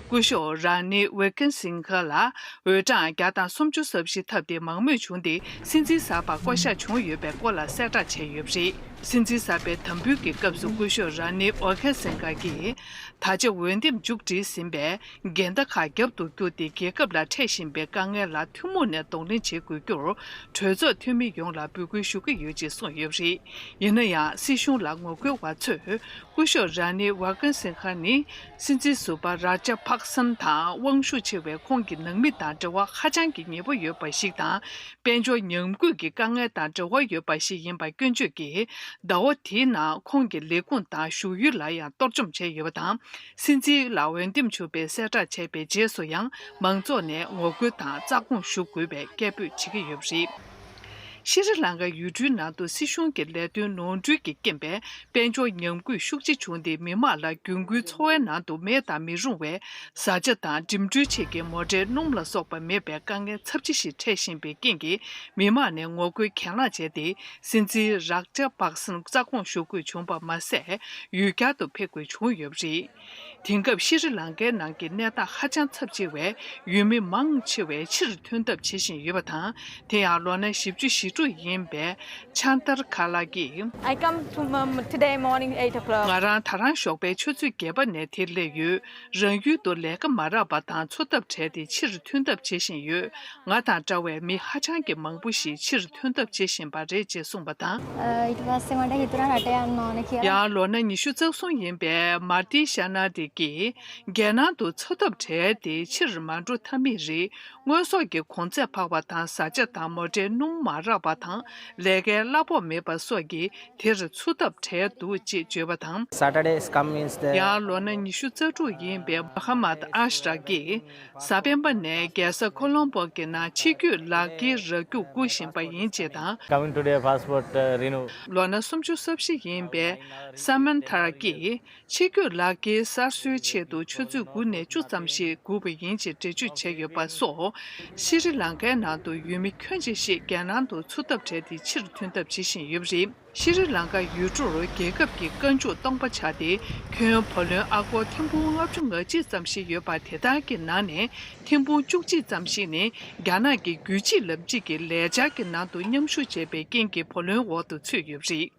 སྐུ་ཞབས་ར་ནི་ཝི་ཀིན་སིང་ཧ་ལ་འོས་གྲངས་བརྒྱ་དང་སུམ་ཅུ་སོ་བཞི་ཐོབ་སྟེ་མང་མོས་བྱུང་སྟེ་སྲིད་འཛིན་གསར་པར་བསྐོ་གཞག་བྱུང་ཡོད་པའི་སྐོར་ལ་གསལ་བསྒྲགས་བྱས་ཡོད་པ་རེད། སྲིད་འཛིན་གསར་པའི་དམ་འབུལ་གྱི་སྐབས་སུ་སྐུ་ཞབས་ར་ནི་ཝི་ཀིན་སིང་ཧ་གིས་ད་ཆ་འོས་འདེམས་མཇུག་སྒྲིལ་ཟིན་པའི་འགལ་ཟླ་ཁག་རྒྱབ་ཏུ་བསྐྱུར་ཏེ་རྒྱལ་ཁབ་ལ་འཕྲད་བཞིན་པའི་དཀའ་ངལ་ལ་ཐུན་མོང་ནས་གདོང་ལེན་བྱེད་དགོས་རྒྱུར་གྲོས་ཚོགས་འཐུས་མི་ཡོངས་ལ་འབོད་སྐུལ་ཞུ་གི་ཡོད་ཅེས་གསུངས་ཡོད་པ་རེད། ཡིན་ན་ཡང་སྲིད་གཞུང་ལ་ངོ་རྒོལ་བ་ཚོས། སྐུ་ཞབས་ར་ནི་ཝ་ཀིན་སིང་ཧ་ནི་སྲིད་འཛིན་ཟུར་པ་ར་ཇ་པག་སན་དང་དབང་ཤུགས་ཆེ་བའི་ཁོང་གི་ནང་མི་དང་འབྲེལ་བ་ཧ་ཅང་གི་ཉེ་པོ་ཡོད་པ་ཞིག་དང་། དཔལ་འབྱོར་ཉམས་རྒུད་ཀྱི་དཀའ་ངལ་དང་འབྲེལ་བ་ཡོད་པ་ཞིག་ཡིན་པ་སྐྱོན་བརྗོད་ཀྱིས། ཟླ་བ་དེའི་ནང་ཁོང་གི་ལས་ཁུངས་དང་བཞུགས་ཡུལ་ལ་ཡང་གཏོར་བཅོམ་བྱས་ཡོད་པ་དང་། སྲིད་འཛིན་ལ་འོས་འདེམས་བྱུང་བའི་གསལ་བསྒྲགས་བྱས་པའི་རྗེས་སུ་ཡང་མང་ཚོགས་ནས་ངོ་རྒོལ་དང་རྩ་དགོངས་ཞུ་དགོས་པའི་སྐད་འབོད་བྱེད་ཀྱི་ཡོད་པ་རེད། ཤྲི་ལང་ཀ་ཡུལ་གྲུའི་ནང་དུ་སྲིད་གཞུང་གི་ལས་དོན་ནོར་འཁྲུལ་གྱི་རྐྱེན་པས་དཔལ་འབྱོར་ཉམས་རྒུད་ཤུགས་ཆེ་བྱུང་སྟེ། མི་དམངས་ལ་རྒྱུན་མཁོའི་འཚོ་བའི་ནང་དུ་མེད་དང་མི་རུང་བའི་བཟའ་བཅའ་དང་འགྲིམ་འགྲུལ་ཆེད་ཀྱི་མོ་ཊའི་སྣུམ་ལ་སོགས་པ་མེད་པའི་དཀའ་ངལ་ཚབས་ཆེ་ཞིག་འཕྲད་བཞིན་པའི་རྐྱེན་གྱིས། མི་དམངས་ནས་ངོ་རྒོལ་གྱེན་ལངས་བྱས་ཏེ། སྲིད་འཛིན་རག་ཇ་པག་སན་རྩ་དགོངས་ཞུ་དགོས་བྱུང་བ་མ་ཟད། ཡུལ་གྱར་དུ་ཕེབས་དགོས་བྱུང་ཡོད་པ་རེད། དེང་སྐབས་ཤྲི་ལང་ཀའི་ནང་གི་གནས་སྟངས་ཧ་ཅང་ཚབས་ཆེ་བས། ཡུལ་མི་མང་ཆེ་བས་ཕྱིར་ཐོན་ཐབས་བྱེད་བཞིན་ཡོད་པ་དང་། དེ་ཡང་ལོ་ན་བཞི་བཅུ་ཞེ་དྲུག་ཡིན་པའི་ཆན་ཏར་ཁ་ལ་གིས། I come to, um, today morning eight o'clock. ང་རང་ད་རང་ཞོགས་པའི་ཆུ་ཚོད་བརྒྱད་པ་ནས་དེར་སླེབས་ཡོད། རང་ཡུལ་དུ་ལས་ཀ་མ་རག་པ་དང་འཚོ་ཐབས་བྲལ་ཏེ་ཕྱིར་ཐོན་ཐབས་བྱེད་བཞིན་ཡོད། ང་དང་འདྲ་བའི་མི་ཧ་ཅང་གི་མང་པོ་ཞིག་ཕྱིར་ཐོན་ཐབས་བྱེད་བཞིན་པ་རེད་ཅེས་གསུངས་པ་དང་། Uh, it was seven hundred here. ཡང་ལོ་ན་ཉི་ཤུ་རྩ་གསུམ་ཡིན་པའི་མར་ཏི་ཤ་ན་ཏི་གིས། རྒྱལ་ནང་དུ་འཚོ་ཐབས་བྲལ་ཏེ་ཕྱིར་མ་འགྲོ་ཐབས་མེད་རེད། དངོས་ཟོག་གི་གོང་ཚད་འཕར་བ་དང་། བཟའ་བཅའ་དང་མོ་ཊའི་སྣུམ་མ་རག་པ་དང་། ལས་ཀའི་གླ་ཕོགས་མེད་པ་སོགས་ཀྱིས་དེར་འཚོ་ཐབས་བྲལ་འདུག་ཅེས་བརྗོད་པ་དང་། Saturdays come means the ཡང་ལོ་ན་ཉི་ཤུ་རྩ་དྲུག་ཡིན་པའི་མ་ཧ་མད་ཨ་ཤ་ར་གིས། གཟའ་སྤེན་པ་ནས་རྒྱལ་ས་ཁོ་ལོམ་པོ་གི་ནང་ཕྱི་སྐྱོད་ལག་འཁྱེར་རག་རྒྱུ་སྒུག་བཞིན་པ་ཡིན་ཅེས་དང་། Coming today, passport, uh, renew. ལོ་ན་སུམ་ཅུ་སོ་བཞི་ཡིན་པའི་ས་མན་ཐར་གྱིས། ཕྱི་སྐྱོད་ལག་འཁྱེར་གསར་བཟོའི་ཆེད་དུ་ཆུ་ཚོད་དགུ་ནས་བཅུ་ཙམ་ཞིག་སྒུག་པ་ཡིན་ཅེས་འགྲེལ་བརྗོད་བྱས་ཡོད་པ་སོགས། ཤྲི་ལང་ཀའི་ནང་དུ་ཡུལ་མི་ཁྱོན་ཆེ་ཞིག་རྒྱལ་ནང་དུ་འཚོ་ཐབས་བྲལ་ཏེ་ཕྱིར་ཐོན་ཐབས་བྱེད་བཞིན་ཡོད་པ་རེད། ཤྲི་ལང་ཀ་ཡུལ་གྲུར་རྒྱལ་ཁབ་ཀྱི་རྐང་བཅུག་སྟོང་པ་ཆགས་ཏེ། ཁྱོན་བུ་ལོན་ཨ་སྒོར་ཐེར་འབུམ་ལྔ་བཅུ་ང་གཅིག་ཙམ་ཞིག་ཡོད་པ་དེ་དག་གི་ནང་ནས་ཐེར་འབུམ་བཅུ་གཅིག་ཙམ་ཞིག་ནི་རྒྱ་ནག་གི་རྒྱུད་གཅིག་ལམ་གཅིག་གི་ལས་འཆར་གྱི་ནང་དུ་མཉམ་ཞུགས་བྱས་པའི་རྐྱེན་གྱིས་བུ་ལོན་འོག་ཏུ་ཚུད་ཡོད་པ་རེད།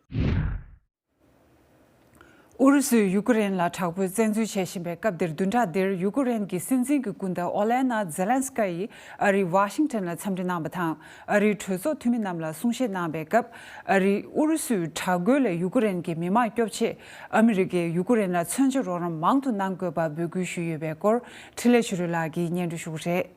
ཨུ་རུ་སུས་ཡུ་ཀེ་རེན་ལ་དྲག་པོའི་བཙན་འཛུལ་བྱེད་བཞིན་པའི་སྐབས་འདིར། བདུན་ཕྲག་འདིར་ཡུ་ཀེ་རེན་གྱི་སྲིད་འཛིན་གྱི་སྐུ་ཟླ་ཨོ་ལེ་ན་ཛེ་ལན་སི་ཀ་ཡིས་ཨ་རིའི་ཝ་ཤིང་ཊོན་ལ་འཚམས་འདྲི་གནང་བ་དང་། ཨ་རིའི་གྲོས་ཚོགས་འཐུས་མི་རྣམས་ལ་གསུང་བཤད་གནང་བའི་སྐབས། ཨ་རིས་ཨུ་རུ་སུའི་དྲག་རྒོལ་ལས་ཡུ་ཀེ་རེན་གྱི་མི་དམངས་སྐྱོབ་ཆེད། ཨ་མི་རི་ཀས་ཡུ་ཀེ་རེན་ལ་མཚོན་ཆ་རོགས་རམ་མང་དུ་གནང་དགོས་པར་འབོད་སྐུལ་ཞུས་ཡོད་པའི་སྐོར། འཕྲིན་ལས་ཆོས་སྒྲོན་ལགས་ཀྱིས་སྙན་སྒྲོན་ཞུ་གི་རེད།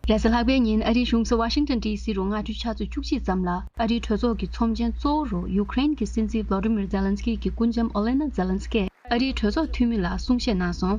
རེས་གཟའ་ལྷག་པའི་ཉིན། ཨ་རིའི་གཞུང་ས་ཝ་ཤིང་ཊོན་ཌི་སི་རུ་སྔ་དྲོའི་ཆུ་ཚོད་བཅུ་གཅིག་ཙམ་ལ། ཨ་རིའི་གྲོས་ཚོགས་ཀྱི་ཚོམས་ཆེན་གཙོ་བོ་རུ་ཡུ་ཀེ་རེན་གྱི་སྲིད་འཛིན་ཝོ་ལོ་ཌི་མིར་ཛེ་ལན་སི་ཀི་གི་སྐུ་ལྕམ་ཨོ་ལེ་ན་ཛེ་ལན་སི་ཀས་ཨ་རིའི་གྲོས་ཚོགས་འཐུས་མི་ལ་གསུང་བཤད་གནང་སོང་།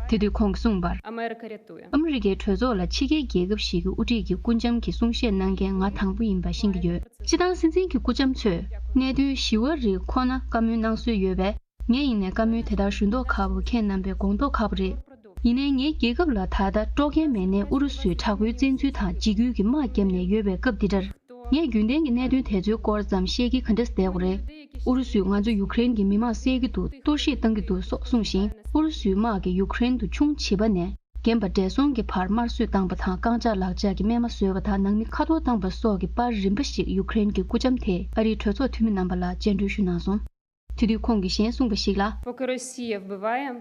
དེ་དུས་ཁོང་གིས་གསུངས་པར། ཨ་མེ་རི་ཀའི་གྲོས་ཚོགས་ལ་ཕྱི་རྒྱལ་རྒྱལ་ཁབ་ཞིག་གི་དབུ་ཁྲིད་ཀྱི་སྐུ་ལྕམ་གྱི་གསུང་བཤད་གནང་མཁན་ང་དང་པོ་ཡིན་པ་ཤེས་ཀྱི་ཡོད། སྤྱིར་བཏང་སྲིད་འཛིན་གྱི་སྐུ་ལྕམ་ཚོས་གནད་དོན་ཞི་བ་རིགས་ཁོ་ན་བཀའ་མོལ་གནང་སྲོལ་ཡོད་པས། ངས་ཡིན་ནའི་བཀའ་མོལ་དེ་ལྟར་ཞུ་མདོག་ཁ་པོ་ཁྱེད་རྣམ་པས་དགོངས་མདོག་ཁ་པོ་རེད། ཡིན་ནའི་ངའི་རྒྱལ་ཁབ་ལ་ད་ལྟ་དཀྲོག་མཁན་མེད་ནའི་ཨུ་རུ་སུའི་དྲག་པོའི་བཙན་འཛུལ་དང་འཇིགས་སྐུལ་གྱི་དམག་བརྒྱབ་ནས་ཡོད་པའི་སྐབས་འདི་འདྲར། ངས་རྒྱུན་ལྡན་གྱི་གནད་དོན་དེ་ཚོའི་སྐོར་ཙམ་བཤད་ཀྱིན་ག་འདྲ་བསྡད་དགོས་རེད། ཨུ་རུ་སུས་ང་ཚོ་ཡུ་ཀེ་རེན་གྱི་མི་དམངས་བསད་ཀྱི་འདུག་གཏོར་བཤིག་བཏང་གི་འདུག་སོགས་གསུངས་ཤིང་། ཨུ་རུ་སུའི་དམག་གིས་ཡུ་ཀེ་རེན་དུ་ཆུང་བྱིས་པ་ནས་རྒན་པ་བགྲེས་སོང་གི་བར་དམར་གསོད་བཏང་བ་དང་། རྐང་ལྕགས་ལག་ལྕགས་ཀྱིས་རྨས་མ་བཟོས་པ་དང་། ནང་མི་ཁ་འཐོར་བཏང་བ་སོགས་ཀྱི་པར་རིམ་པ་ཞིག་ཡུ་ཀེ་རེན་གྱི་སྐུ་ལྕམ་དེས་ཨ་རིའི་གྲོས་ཚོགས་འཐུས་མི་རྣམ་པ་ལ་སྤྱན་འདྲེན་ཞུས་གནང་སོང་། དེ་དུས་ཁོང་གིས་གཞན་གསུངས་པ་ཞིག་ལ། Пока Россия вбиваем,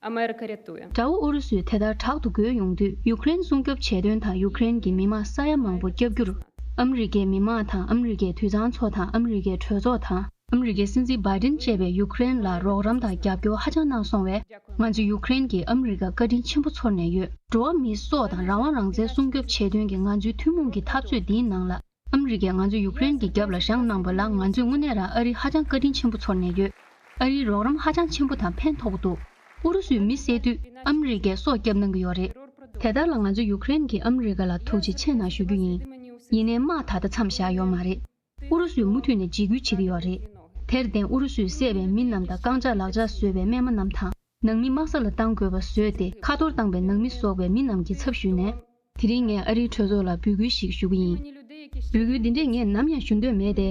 Америка рятуем. དགྲ་བོ་ཨུ་རུ་སུས་དེ་ལྟར་དྲག་ཏུ་རྒོལ་ཡོང་དུས། ཡུ་ཀེ་རེན་སྲུང་སྐྱོབ་བྱེད་དོན་དང་། ཡུ་ཀེ་རེན་གྱི་མི་དམངས་ས་ཡ་མང་པོ་སྐྱོབ་རྒྱུར། ཨ་མི་རི་ཀའི་མི་དམངས་དང་། ཨ་མི་རི་ཀའི་དུད་ཚང་ཚོ་དང་། ཨ་མི་རི་ཀའི་གྲོས་ཚོགས་དང་། ཨ་མི་རི་ཀའི་སྲིད་འཛིན་བྷའི་ཌེན་བཅས་པས་ཡུ་ཀེ་རེན་ལ་རོགས་རམ་དང་རྒྱབ་སྐྱོར་ཧ་ཅང་གནང་སོང་བས། ང་ཚོ་ཡུ་ཀེ་རེན་གྱིས་ཨ་མི་རི་ཀར་བཀའ་དྲིན་ཆེན་པོ་ཚོར་ནས་ཡོད། འགྲོ་བ་མིའི་སྲོག་དང་རང་དབང་རང་བཙན་སྲུང་སྐྱོབ་བྱེད་དོན་གྱི་ང་ཚོའི་ཐུན་མོང་གི་འཐབ་རྩོད་འདིའི་ནང་ལ། ཨ་མི་རི་ཀས་ང་ཚོ་ཡུ་ཀེ་རེན་གྱི་རྒྱབ་ལ་བཞེངས་གནང་བ་ལ། ང་ཚོས་དངོས་གནས་རང་ཨ་རི་ཧ་ཅང་བཀའ་དྲིན་ཆེན་པོ་ཚོར་ནས་ཡོད། ཨ་རིའི་རོགས་རམ་ཧ་ཅང་ཆེན་པོ་དང་ཕན་ཐོགས་འདུག་ཨུ་རུ་སུས་མི་བསད་དུས་ཨ་མི་རི་ཀས་སྲོག་བསྐྱབས་གནང་གི་ཡོད་རེད། དེ་ལྟར་ལ་ང་ཚོ་ཡུ་ཀེ་རེན་གྱིས་ཨ་མི་རི་ཀ་ལ་ཐུགས་རྗེ་ཆེ་གནང་ཞུ་རྒྱུ་ཡིན། ཡིན་ནའི་དམག་ད་ལྟ་མཚམས་བཞག་ཡོད་མ་རེད། ཨུ་རུ་སུས་མུ་མཐུད་ནས་འཇིགས་སྐུལ་བྱེད་ཀྱི་ཡོད་རེད། དེར་བརྟེན་ཨུ་རུ་སུས་བསད་པའི་མི་རྣམས་དང་། རྐང་ལྕགས་ལག་ལྕགས་བཟོས་པའི་རྨས་མ་རྣམས་དང་། ནང་མི་དམའ་ས་ལ་བཏང་དགོས་པ་བཟོས་ཏེ། ཁ་འཐོར་བཏང་བའི་ནང་མི་སོགས་པའི་མི་རྣམས་ཀྱི་ཚབ་ཞུས་ནས། དེ་རིང་ངས་ཨ་རིའི་གྲོས་ཚོགས་ལ་འབོད་སྐུལ་ཞིག་ཞུ་གི་ཡིན། འབོད་སྐུལ་འདི་འདྲས་ངས་ནམ་ཡང་ཞུ་འདོད་མེད་དེ།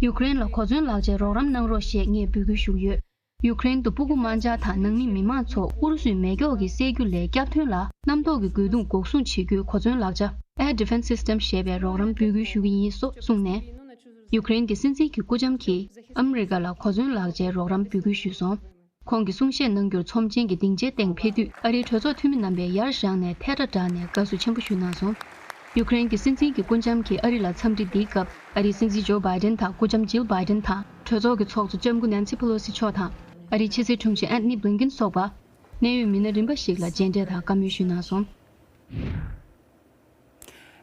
ཡུ་ཀེ་རེན་ལ་གོ་མཚོན་ལག་ཆའི་རོགས་རམ་གནང་རོགས་ཞེས་ངས་འབོད་སྐུལ་ཞུ་གི་ཡོད། ཡུ་ཀེ་རེན་དུ་སྤུ་གུ་དམར་འབྱར་དང་ནང་མི་མི་མང་ཚོ་ཨུ་རུ་སུའི་མེ་སྒྱོགས་ཀྱིས་བསད་རྒྱུ་ལས་སྐྱབས་ཐོན་ལ། གནམ་ཐོག་གི་རྒོལ་རྡུང་འགོག་སྲུང་བྱེད་རྒྱུའི་གོ་མཚོན་ལག་ཆ། Air Defense System ཞེས་པའི་རོགས་རམ་འབོད་སྐུལ་ཞུ་གི་ཡིན་སོགས་གསུངས་ནས། ཡུ་ཀེ་རེན་གྱི་སྲིད་འཛིན་གྱི་སྐུ་ལྕམ་གྱིས་ཨ་མི་རི་ཀ་ལ་གོ་མཚོན་ལག་ཆའི་རོགས་རམ་འབོད་སྐུལ་ཞུས་སོང་། ཁོང་གིས་གསུང་བཤད་གནང་རྒྱུར་ཚོམས་ཆེན་གྱི་སྡིངས་ཆའི་སྟེང་ཕེབས་དུས། ཨ་རིའི་གྲོས་ཚོགས་འཐུས་མི་རྣམ་པས་ཡར་བཞེངས་ནས་ཐལ་སྒྲ་བསྒྲགས་ནས་དགའ་བསུ་ཆེན་པོ་ཞུས་གནང་སོང་། ཡུ་ཀེ་རེན་གྱི་སྲིད་འཛིན་གྱི་སྐུ་ལྕམ་གྱིས་ཨ་རི་ལ་འཚམས་འདྲི་འདིའི་སྐབས། ཨ་རིའི་སྲིད་འཛིན་ཇོ་བྷའི་ཌེན་དང་། སྐུ་ལྕམ་ཇིལ་བྷའི་ཌེན་དང་། གྲོས་ཚོགས་ཀྱི་ཚོགས་གཙོ་ལྕམ་སྐུ་ནན་སི་པེ་ལོ་སི་མཆོག་དང་། ཨ་རིའི་ཕྱི་སྲིད་དྲུང་ཆེ་ཨན་ཐོ་ནི་བྷི་ལིན་ཀིན་སོགས་པ། གནད་ཡོད་མི་སྣ་རིམ་པ་ཞིག་ལ་མཇལ་འཕྲད་དང་བཀའ་མོལ་ཞུས་གནང་སོང་།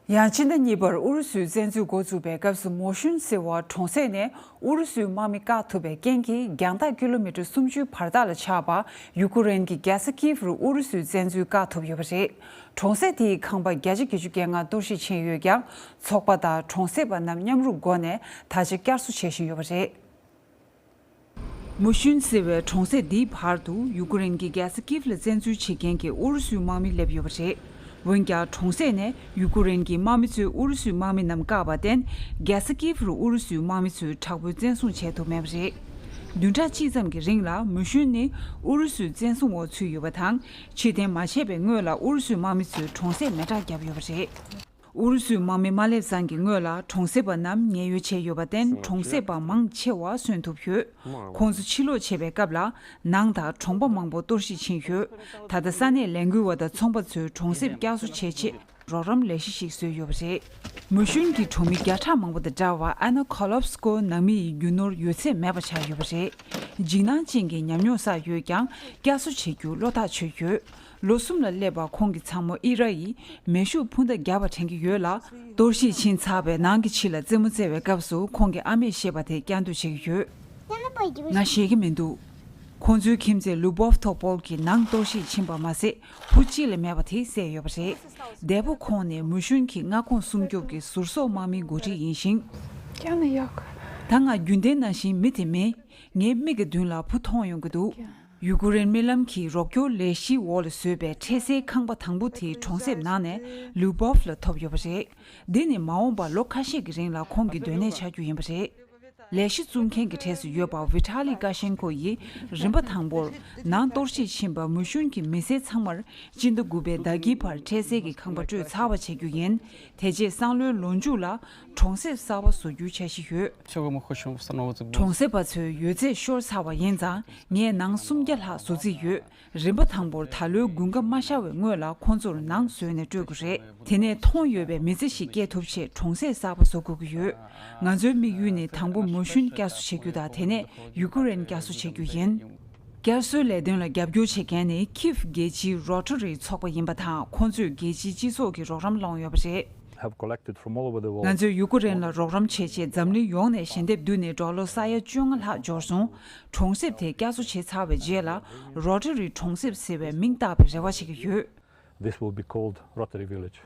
ཡང་ཕྱི་ཟླ་གཉིས་པར་ཨུ་རུ་སུའི་བཙན་འཛུལ་འགོ་བཙུགས་པའི་སྐབས་སུ། མོ་ཤུན་ཟེར་བ་གྲོང་གསེབ་ནས་ཨུ་རུ་སུའི་དམག་མི་བཀག་ཐུབ་པའི་རྐྱེན་གྱིས། རྒྱང་ཐག་ཀི་ལོ་མི་ཊར་སུམ་ཅུའི་བར་ཐག་ལ་ཆགས་པ་ཡུ་ཀེ་རེན་གྱི་རྒྱལ་ས་ཀིབ་རུ་ཨུ་རུ་སུའི་བཙན་འཛུལ་བཀག་ཐུབ་ཡོད་པ་རེད། གྲོང་གསེབ་དེའི་ཁང་པ་བརྒྱ་ཆ་བརྒྱད་ཅུ་གྱ་ལྔ་གཏོར་བཤིག་ཕྱིན་ཡོད་ཀྱང་། ཚོགས་པ་དང་གྲོང་གསེབ་པ་རྣམས་མཉམ་རུབ་སྒོ་ནས་ད་ཆ་བསྐྱར་གསོ་བྱེད་བཞིན་ཡོད་པ་རེད། མུ་ཤུན་ཟེར་བའི་གྲོང་གསེབ་འདིའི་བར་དུ་ཡུ་ཀེ་རེན་གྱི་རྒྱལ་ས་ཀིབ་ལ་བཙན་འཛུལ་བྱེད་མཁན་གྱི་ཨུ་རུ་སུའི་དམག་མི་སླེབས་ཡོད་པ་རེད། འོན་ཀྱང་། གྲོང་གསེབ་ནས་ཡུ་ཀེ་རེན་གྱི་དམག་མི་ཚོས་ཨུ་རུ་སུའི་དམག་མི་རྣམས་བཀག་པར་བརྟེན། རྒྱལ་ས་ཀིབ་རུ་ཨུ་རུ་སུའི་དམག་མི་ཚོས་དྲག་པོའི་བཙན་བཟུང་བྱས་ཐུབ་མེད་པ་རེད། བདུན་ཕྲག་གཅིག་ཙམ་གྱི་རིང་ལ། མུ་ཤུན་ནི་ཨུ་རུ་སུའི་བཙན་བཟུང་འོག་ཚུད་ཡོད་པ་དང་། ཕྱིར་འཐེན་མ་བྱས་པའི་སྔོན་ལ། ཨུ་རུ་སུའི་དམག་མི་ཚོས་གྲོང་གསེབ་མེ་སྲེག་བརྒྱབ་ཡོད་པ་རེད། ཨུ་རུ་སུའི་དམག་མི་མ་སླེབས་ཙམ་གྱི་སྔོན་ལ། གྲོང་གསེབ་པ་རྣམས་ཉེན་གཡོལ་བྱས་ཡོད་པར་བརྟེན། གྲོང་གསེབ་པ་མང་ཆེ་བ་གསོན་ཐུབ་ཡོད། ཁོང་ཚོ་ཕྱིར་ལོག་བྱེད་པའི་སྐབས་ལ། ནང་དང་གྲོང་པ་མང་པོ་གཏོར་བཤིག་ཕྱིན་ཡོད། ད་ལྟ་ས་གནས་ལས་འགུལ་བ་དང་ཚོང་པ་ཚོས་གྲོང་གསེབ་བསྐྱར་གསོ་བྱེད་ཆེད་རོགས་རམ་ལས་གཞི་ཞིག་བཟོས་ཡོད་པ་རེད། མུ་ཤུན་གྱི་གྲོང་མི་བརྒྱ་ཕྲག་མང་པོ་དང་འདྲ་བར། ཨ་ན་ཁོ་ལོབ་སི་ཀོ་ནང་མི་ཡི་རྒྱུ་ནོར་ཡོད་ཚད་མེད་པ་ཆགས་ཡོད་པ་རེད། འཇིགས་སྣང་ཅན་གྱི་ཉམས་མྱོང་བསགས་ཡོད་ཀྱང་། བསྐྱར་གསོ་བྱེད་རྒྱུ་བློ་ཐག་ཆོད་ཡོད། ལོ་གསུམ་ལ་སླེབས་པ་ཁོང་གི་ཚ་མོ་ཨི་ར་ཡིས་མེ་ཤུགས་འཕུར་མདའ་བརྒྱབ་པ་དྲན་གྱི་ཡོད་ལ། གཏོར་བཤིག་ཕྱིན་ཚར་བའི་ནང་གི་ཕྱི་ལ་རྩེད་མོ་རྩེ་བའི་སྐབས་སུ། ཁོང་གི་ཨ་མས་བཤད་པ་དེ་བསྐྱར་ཟློས་བྱེད་ཀྱི་ཡོད། ང་ཤེས་ཀྱི་མི་འདུག་ཁོང་ཚོའི་ཁྱིམ་མཚེས་ལུ་བོབ་ཐོ་པོལ་གྱི་ནང་གཏོར་བཤིག་ཕྱིན་པ་མ་ཟད། བུ་གཅིག་ལས་མེད་པ་དེ་བསད་ཡོད་པ་རེད། འདས་པོ་ཁོང་ནི་མུ་ཤུན་གྱི་མངའ་ཁོངས་སྲུང་སྐྱོབ་ཀྱི་ཟུར་གསོག་དམག་མིའི་འགོ་ཁྲིད་ཡིན་ཞིང་། ད་ང་རྒྱུན་ལྡན་ནང་བཞིན་མི་དེ་མིན། ངའི་མིག་གི་མདུན་ལ་བུ་མཐོང་ཡོང་གི་འདུག་ཡུ་ཀེ་རེན་རྨི་ལམ་གྱི་རོགས་སྐྱོར་ལས་གཞིའི་འོག་ལ་བཟོས་པའི་འཕྲལ་སེལ་ཁང་པ་དང་པོ་དེ་གྲོང་གསེབ་ནང་ནས་ལུ་བོབ་ལ་ཐོབ་ཡོད་པ་རེད། འདི་ནི་མ་འོངས་པར་ལོ་ཁ་ཤས་ཀྱི་རིང་ལ་ཁོང་གི་སྡོད་གནས་ཆགས་རྒྱུ་ཡིན་པ་རེད། ལས་གཞི་བཙུགས་མཁན་གྱི་གྲས་སུ་ཡོད་པ་ཝི་ཊ་ལི་ཀ་ཤེན་ཀོ་ཡིས་རིམ་པ་དང་པོར་ནང་གཏོར་བཤིག་ཕྱིན་པ་མུ་ཤུན་གྱི་མི་སེར་ཚང་མར་སྤྱི་ཟླ་དགུ་པའི་ཟླ་དཀྱིལ་བར་འཕྲལ་སེལ་གྱི་ཁང་པ་སྤྲོད་ཚར་བ་བྱེད་རྒྱུ་ཡིན། དེ་རྗེས་སང་ལོའི་ལོ་མཇུག་ལ་གྲོང་གསེབ་གསར་པ་བཟོ་རྒྱུའི་འཆར་གཞི་ཡོད། གྲོང་གསེབ་པ་ཚོའི་ཡོད་ཚད་ཤོར་ཚར་བ་ཡིན་ཙང་ངས་ནང་སུམ་བརྒྱ་ལྷག་བཟོ་རྩིས་ཡོད། རིམ་པ་དང་པོར་ད་ལོའི་དགུན་ཁ་མ་ཤར་བའི་སྔོན་ལ་ཁོང་ཚོར་ནང་བཟོས་ནས་སྤྲོད་དགོས་རེད། དེ་ནས་མཐོང་ཡོད་པའི་མི་ཚེ་ཞིག་སྐྱེལ་ཐུབ་ཆེད་གྲོང་གསེབ་གསར་པ་བཟོ་དགོས་ཀྱི་ཡོད། ང་ཚོའི་དམིགས་ཡུལ་ནི་དང་པོ་མུ་ཤུན་བསྐྱར་གསོ་བྱེད་རྒྱུ་དང་དེ་ནས་ཡུ་ཀུ་རེན་བསྐྱར་གསོ་བྱེད་རྒྱུ་ཡིན། བསྐྱར་གསོའི་ལས་དོན་ལ་རྒྱབ་སྐྱོར་བྱེད་མཁན་ནི་ཁིབ་རྒྱལ་སྤྱིའི་རོ་ཊ་རི་ཚོགས་པ་ཡིན་པ་དང་ཁོང་ཚོས་རྒྱལ་སྤྱིའི་སྤྱི་ཚོགས་ཀྱི་རོགས་རམ་བླངས་ཡོད་པ་རེད། Have collected from all over the world. ང་ཚོས་ཡུ་ཀུ་རེན་ལ་རོགས་རམ་བྱེད་ཆེད་འཛམ་གླིང་ཡོངས་ནས་ཞལ་འདེབས་བསྡུས་ནས་ཌོ་ལར་ས་ཡ་བཅོ་ལྔ་ལྷག་འབྱོར་སོང་། གྲོང་གསེབ་དེ་བསྐྱར་གསོ་བྱས་ཚར་བའི་རྗེས་ལ་རོ་ཊ་རི་གྲོང་གསེབ་ཟེར་བའི་མིང་བཏགས་པའི་རེ་བ་བྱེད་ཀྱི་ཡོད། This will be called Rotary Village.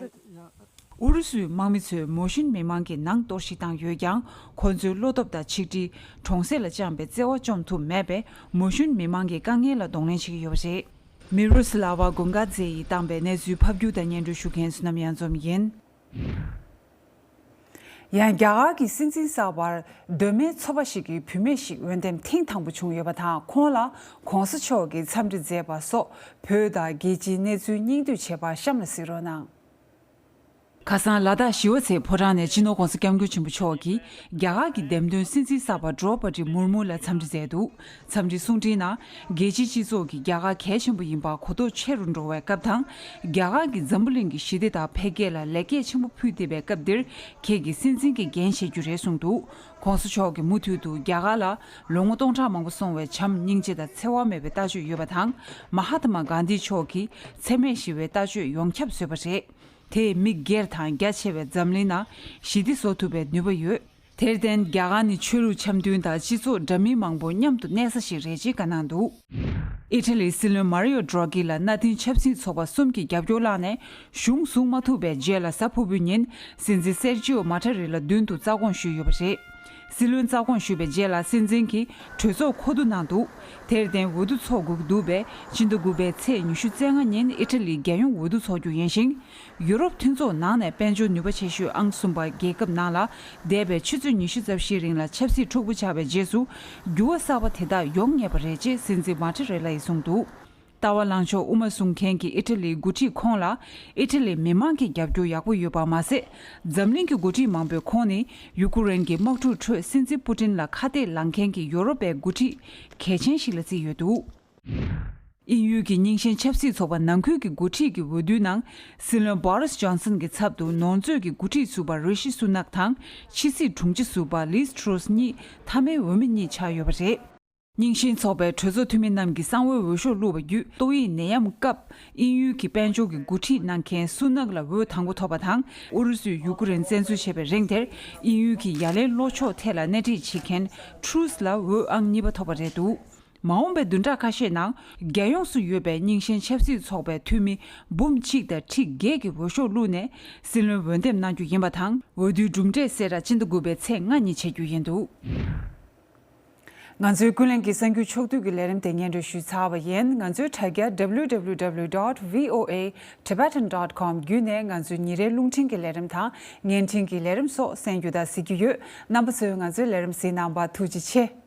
ཨུ་རུ་སུའི་དམག་མི་ཚོས་མོ་ཤུན་མི་མང་གི་ནང་གཏོར་བཤིག་བཏང་ཡོད་ཀྱང་ཁོ་ཚོའི་བློ་སྟོབས་དང་ཆིག་སྒྲིལ་གྲོང་གསེབ་ལ་བཅངས་པའི་བརྩེ་བ་བཅོམ་ཐུབ་མེད་པས་མོ་ཤུན་མི་མང་གི་དཀའ་ངལ་ལ་གདོང་ལེན་བྱེད་ཀྱི་ཡོད་པ་རེད། མི་རོ་སི་ལ་ཝ་གོང་ག་ཛེ་ཡིས་བཏང་པའི་གནས་ཚུལ་ཕབ་སྒྱུར་དང་སྙན་སྒྲོན་ཞུ་མཁན་བསོད་ནམས་གཡང་འཛོམས་ཡིན། ཡང་རྒྱ་གར་གྱི་སྲིད་འཛིན་གསར་པར་གདོད་མའི་ཚོ་པ་ཞིག་གི་བུད་མེད་ཞིག་འོས་འདེམས་ཐེངས་དང་པོ་བྱུང་ཡོད་པ་དང་ཁོང་ལ་གོང་ས་མཆོག་གིས་འཚམས་འདྲི་མཛད་པ་སོགས་བོད་དང་རྒྱལ་སྤྱིའི་གནས་ཚུལ་སྙིང་བསྡུས་བྱས་པ་གཤམ་ལ་གཟིགས་རོགས་གནང་། ཁ་སང་ལ་དྭགས་ཞི་བ་འཚོའི་ཕོ་བྲང་ནས་སྤྱི་ནོར་༸གོང་ས་༸སྐྱབས་མགོན་ཆེན་པོ་མཆོག་གིས་རྒྱ་གར་གྱི་འདེམས་ཐོན་སྲིད་འཛིན་གསར་པ་ཌྲོ་པ་ཏི་མུར་མུ་ལ་འཚམས་འདྲི་མཛད་འདུག་འཚམས་འདྲིའི་གསུང་འཕྲིན་ནང་རྒྱལ་སྤྱིའི་སྤྱི་ཚོགས་ཀྱིས་རྒྱ་གར་གལ་ཆེན་པོ་ཡིན་པ་གོ་རྟོགས་ཆེ་རུ་འགྲོ་བའི་སྐབས་དང་། རྒྱ་གར་གྱིས་འཛམ་བུ་གླིང་གི་ཞི་བདེ་དང་འཕེལ་རྒྱས་ལ་ལེགས་སྐྱེས་ཆེན་པོ་ཕུལ་བསྡད་པའི་སྐབས་འདིར་ཁྱེད་ཀྱིས་སྲིད་འཛིན་གྱི་འགན་བཞེས་རྒྱུ་རེད་གསུངས་འདུག ༸གོང་ས་མཆོག་གིས་མུ་མཐུད་དུ་རྒྱ་གར་ལ་ལོ་ངོ་སྟོང་ཕྲག་མང་པོ་སོང་བའི་བྱམས་སྙིང་རྗེ་དང་འཚེ་བ་མེད་པའི་ལྟ་སྤྱོད་ཡོད་པ་དང་། མ་ཧཱ་ཏ་མ་གྷན་དྷི་མཆོག་གིས་འཚེ་མེད་ཞི་བའི་ལྟ་སྤྱོད་ཡོངས་ཁྱབ་བཟོས་པ་རེད། དེས་མི་སྒེར་དང་རྒྱ་ཆེ་བའི་འཛམ་གླིང་ནང་ཞི་བདེ་བཟོ་ཐུབ་པའི་ནུས་པ་ཡོད། དེར་བརྟེན་རྒྱ་གར་ནི་ཆོས་ལུགས་འཆམ་མཐུན་དང་སྤྱི་ཚོགས་འདྲ་མིན་མང་པོ་མཉམ་དུ་གནས་ས་ཞིག་རེད་ཅེས་བཀའ་གནང་འདུག་ཨི་ཊ་ལིའི་སྲིད་བློན་མཱ་རི་ཡོ་ཌྲོ་གི་ལ་མནའ་མཐུན་ཆབ་སྲིད་ཚོགས་པ་གསུམ་གྱིས་རྒྱབ་སྐྱོར་བླངས་ནས་གཞུང་བཟུང་མ་ཐུབ་པའི་རྗེས་ལ་གཟའ་ཕུར་བུའི་ཉིན་སྲིད་འཛིན་སེར་ཇིའོ་མ་ཊ་རེ་ལ་མདུན་དུ་རྩ་དགོངས་ཞུས་ཡོད་པ་རེད། སྲིད་བློན་རྩ་དགོངས་ཞུས་པའི་རྗེས་ལ་སྲིད་འཛིན་གྱིས་གྲོས་ཚོགས་མཁོ་བསྡུ་གནང་འདུག་དེར་བརྟེན་འོས་བསྡུ་འཚོགས་དགོས་ཀྱི་འདུག་པས་སྤྱི་ཟླ་དགུ་པའི་ཚེས་ཉི་ཤུ་རྩ་ལྔ་ཉིན་ཨི་ཊ་ལིའི་རྒྱལ་ཡོངས་འོས་བསྡུ་འཚོགས་རྒྱུ་ཡིན་ཞིང་། ཡུ་རོབ་མཐུན་ཚོགས་ནང་ནས་དཔལ་འབྱོར་ནུས་པ་ཆེ་ཤོས་ཨང་གསུམ་པ་རྒྱལ་ཁབ་ནང་ལ་འདས་པའི་ཆུ་ཚོད་ཉི་ཤུ་རྩ་བཞིའི་རིང་ལ་ཆབ་སྲིད་འཁྲུག་པོ་ཆགས་པའི་རྗེས་སུ་འགྱུར་བ་གསར་པ་དེ་དག་ཡོང་ངེས་པ་རེད་ཅེས་སྲིད་འཛིན་མཱ་ཊ་རེ་ལ་ཡིས་གསུངས་འདུག་ལྟ་བ་ལངས་ཕྱོགས་དབུ་མ་བཟུང་མཁན་གྱི་ཨི་ཊ་ལིའི་འགོ་ཁྲིད་ཁོང་ལ་ཨི་ཊ་ལིའི་མི་མང་གི་རྒྱབ་སྐྱོར་ཡག་པོ་ཡོད་པ་མ་ཟད། འཛམ་གླིང་གི་འགོ་ཁྲིད་མང་པོས་ཁོང་ནི་ཡུ་ཀུ་རེན་གྱི་དམག་འཁྲུག་ཁྲོད་སྲིད་འཛིན་པུ་ཏིན་ལ་ཁ་གཏད་ལངས་མཁན་གྱི་ཡོ་རོབ་པའི་འགོ་ཁྲིད་གལ་ཆེན་ཞིག་ལ་བརྩིས་ཡོད་འདུག་དབྱིན་ཡུལ་གྱི་རྙིང་ཞེན་ཆབ་སྲིད་ཚོགས་པ་ནང་ཁུལ་གྱི་འགོ་ཁྲིད་ཀྱི་འོས་བསྡུའི་ནང་། སྲིད་བློན་བྷོ་རིས་ཇོན་སན་གྱི་ཚབ་ཏུ་ནོར་མཛོད་ཀྱི་འགོ་ཁྲིད་ཟུར་པ་རི་ཤི་སུ་ནག་དང་ཕྱི་སྲིད་དྲུང་ཆེ་ཟུར་པ་ལིས་ཊྲོས་གཉིས་མཐའ་མའི་འོས་མི་གཉིས་ཆགས་ཡོད་པ་རེད། རྙིང་ཞེན་ཚོགས་པའི་གྲོས་ཚོགས་འཐུས་མི་རྣམས་ཀྱིས་གསང་བའི་འོས་ཤོག་བླུགས་པ་བརྒྱུད་ཏོག་དབྱིབས་ནད་ཡམས་སྐབས་དབྱིན་ཡུལ་གྱི་དཔལ་འབྱོར་གྱི་འགོ་ཁྲིད་གནང་མཁན་སུ་ནག་ལ་འོས་དང་པོ་ཐོབ་པ་དང་། ཨུ་རུ་སུས་ཡུ་ཀུ་རེན་བཙན་འཛུལ་བྱས་པའི་རིང་དེར་དབྱིན་ཡུལ་གྱི་ཡ་ལན་ལྷོ་ཕྱོགས་ཐད་ལ་སྣེ་ཁྲིད་བྱེད་མཁན་ཊྲུས་ལ་འོས་ཨང་གཉིས་པ་ཐོབ་པ་རེད་འདུག་མ་འོངས་པའི་བདུན་ཕྲག་ཁ་ཤས་ནང་རྒྱལ་ཡོངས་སུ་ཡོད་པའི་རྙིང་ཞེན་ཆབ་སྲིད་ཚོགས་པའི་འཐུས་མི་འབུམ་གཅིག་དང་ཁྲི་བརྒྱད་ཀྱིས་འོས་ཤོག་བླུགས་ནས་སྲིད་བློན་འོས་འདེམས་གནང་རྒྱུ་ཡིན་པ་དང་། འོས་བསྡུའི་གྲུབ་འབྲས་གསལ་བསྒྲགས་སྤྱི་ཟླ་དགུ་པའི་ཚེས་ལྔ་ཉིན་བྱེད་རྒྱུ་ཡིན་འདུག་ང་ཚོའི་ཀུན་གླེང་གི་གསར་འགྱུར་ཕྱོགས་བསྡུས་ཀྱི་ལས་རིམ་དེ་སྙན་སྒྲོན་ཞུས་ཚར་བ་ཡིན། ང་ཚོའི་དྲ་རྒྱ་W W W dot V O A Tibetan dot com བརྒྱུད་ནས་ང་ཚོའི་ཉིན་རེའི་རླུང་འཕྲིན་གྱི་ལས་རིམ་དང་བརྙན་འཕྲིན་གྱི་ལས་རིམ་སོགས་གསན་རྒྱུ་དང་གཟིགས་རྒྱུ་ཡོད། རྣམ་པ་ཚོས་ང་ཚོའི་ལས་རིམ་གཟིགས་གནང་བར་ཐུགས་རྗེ་ཆེ།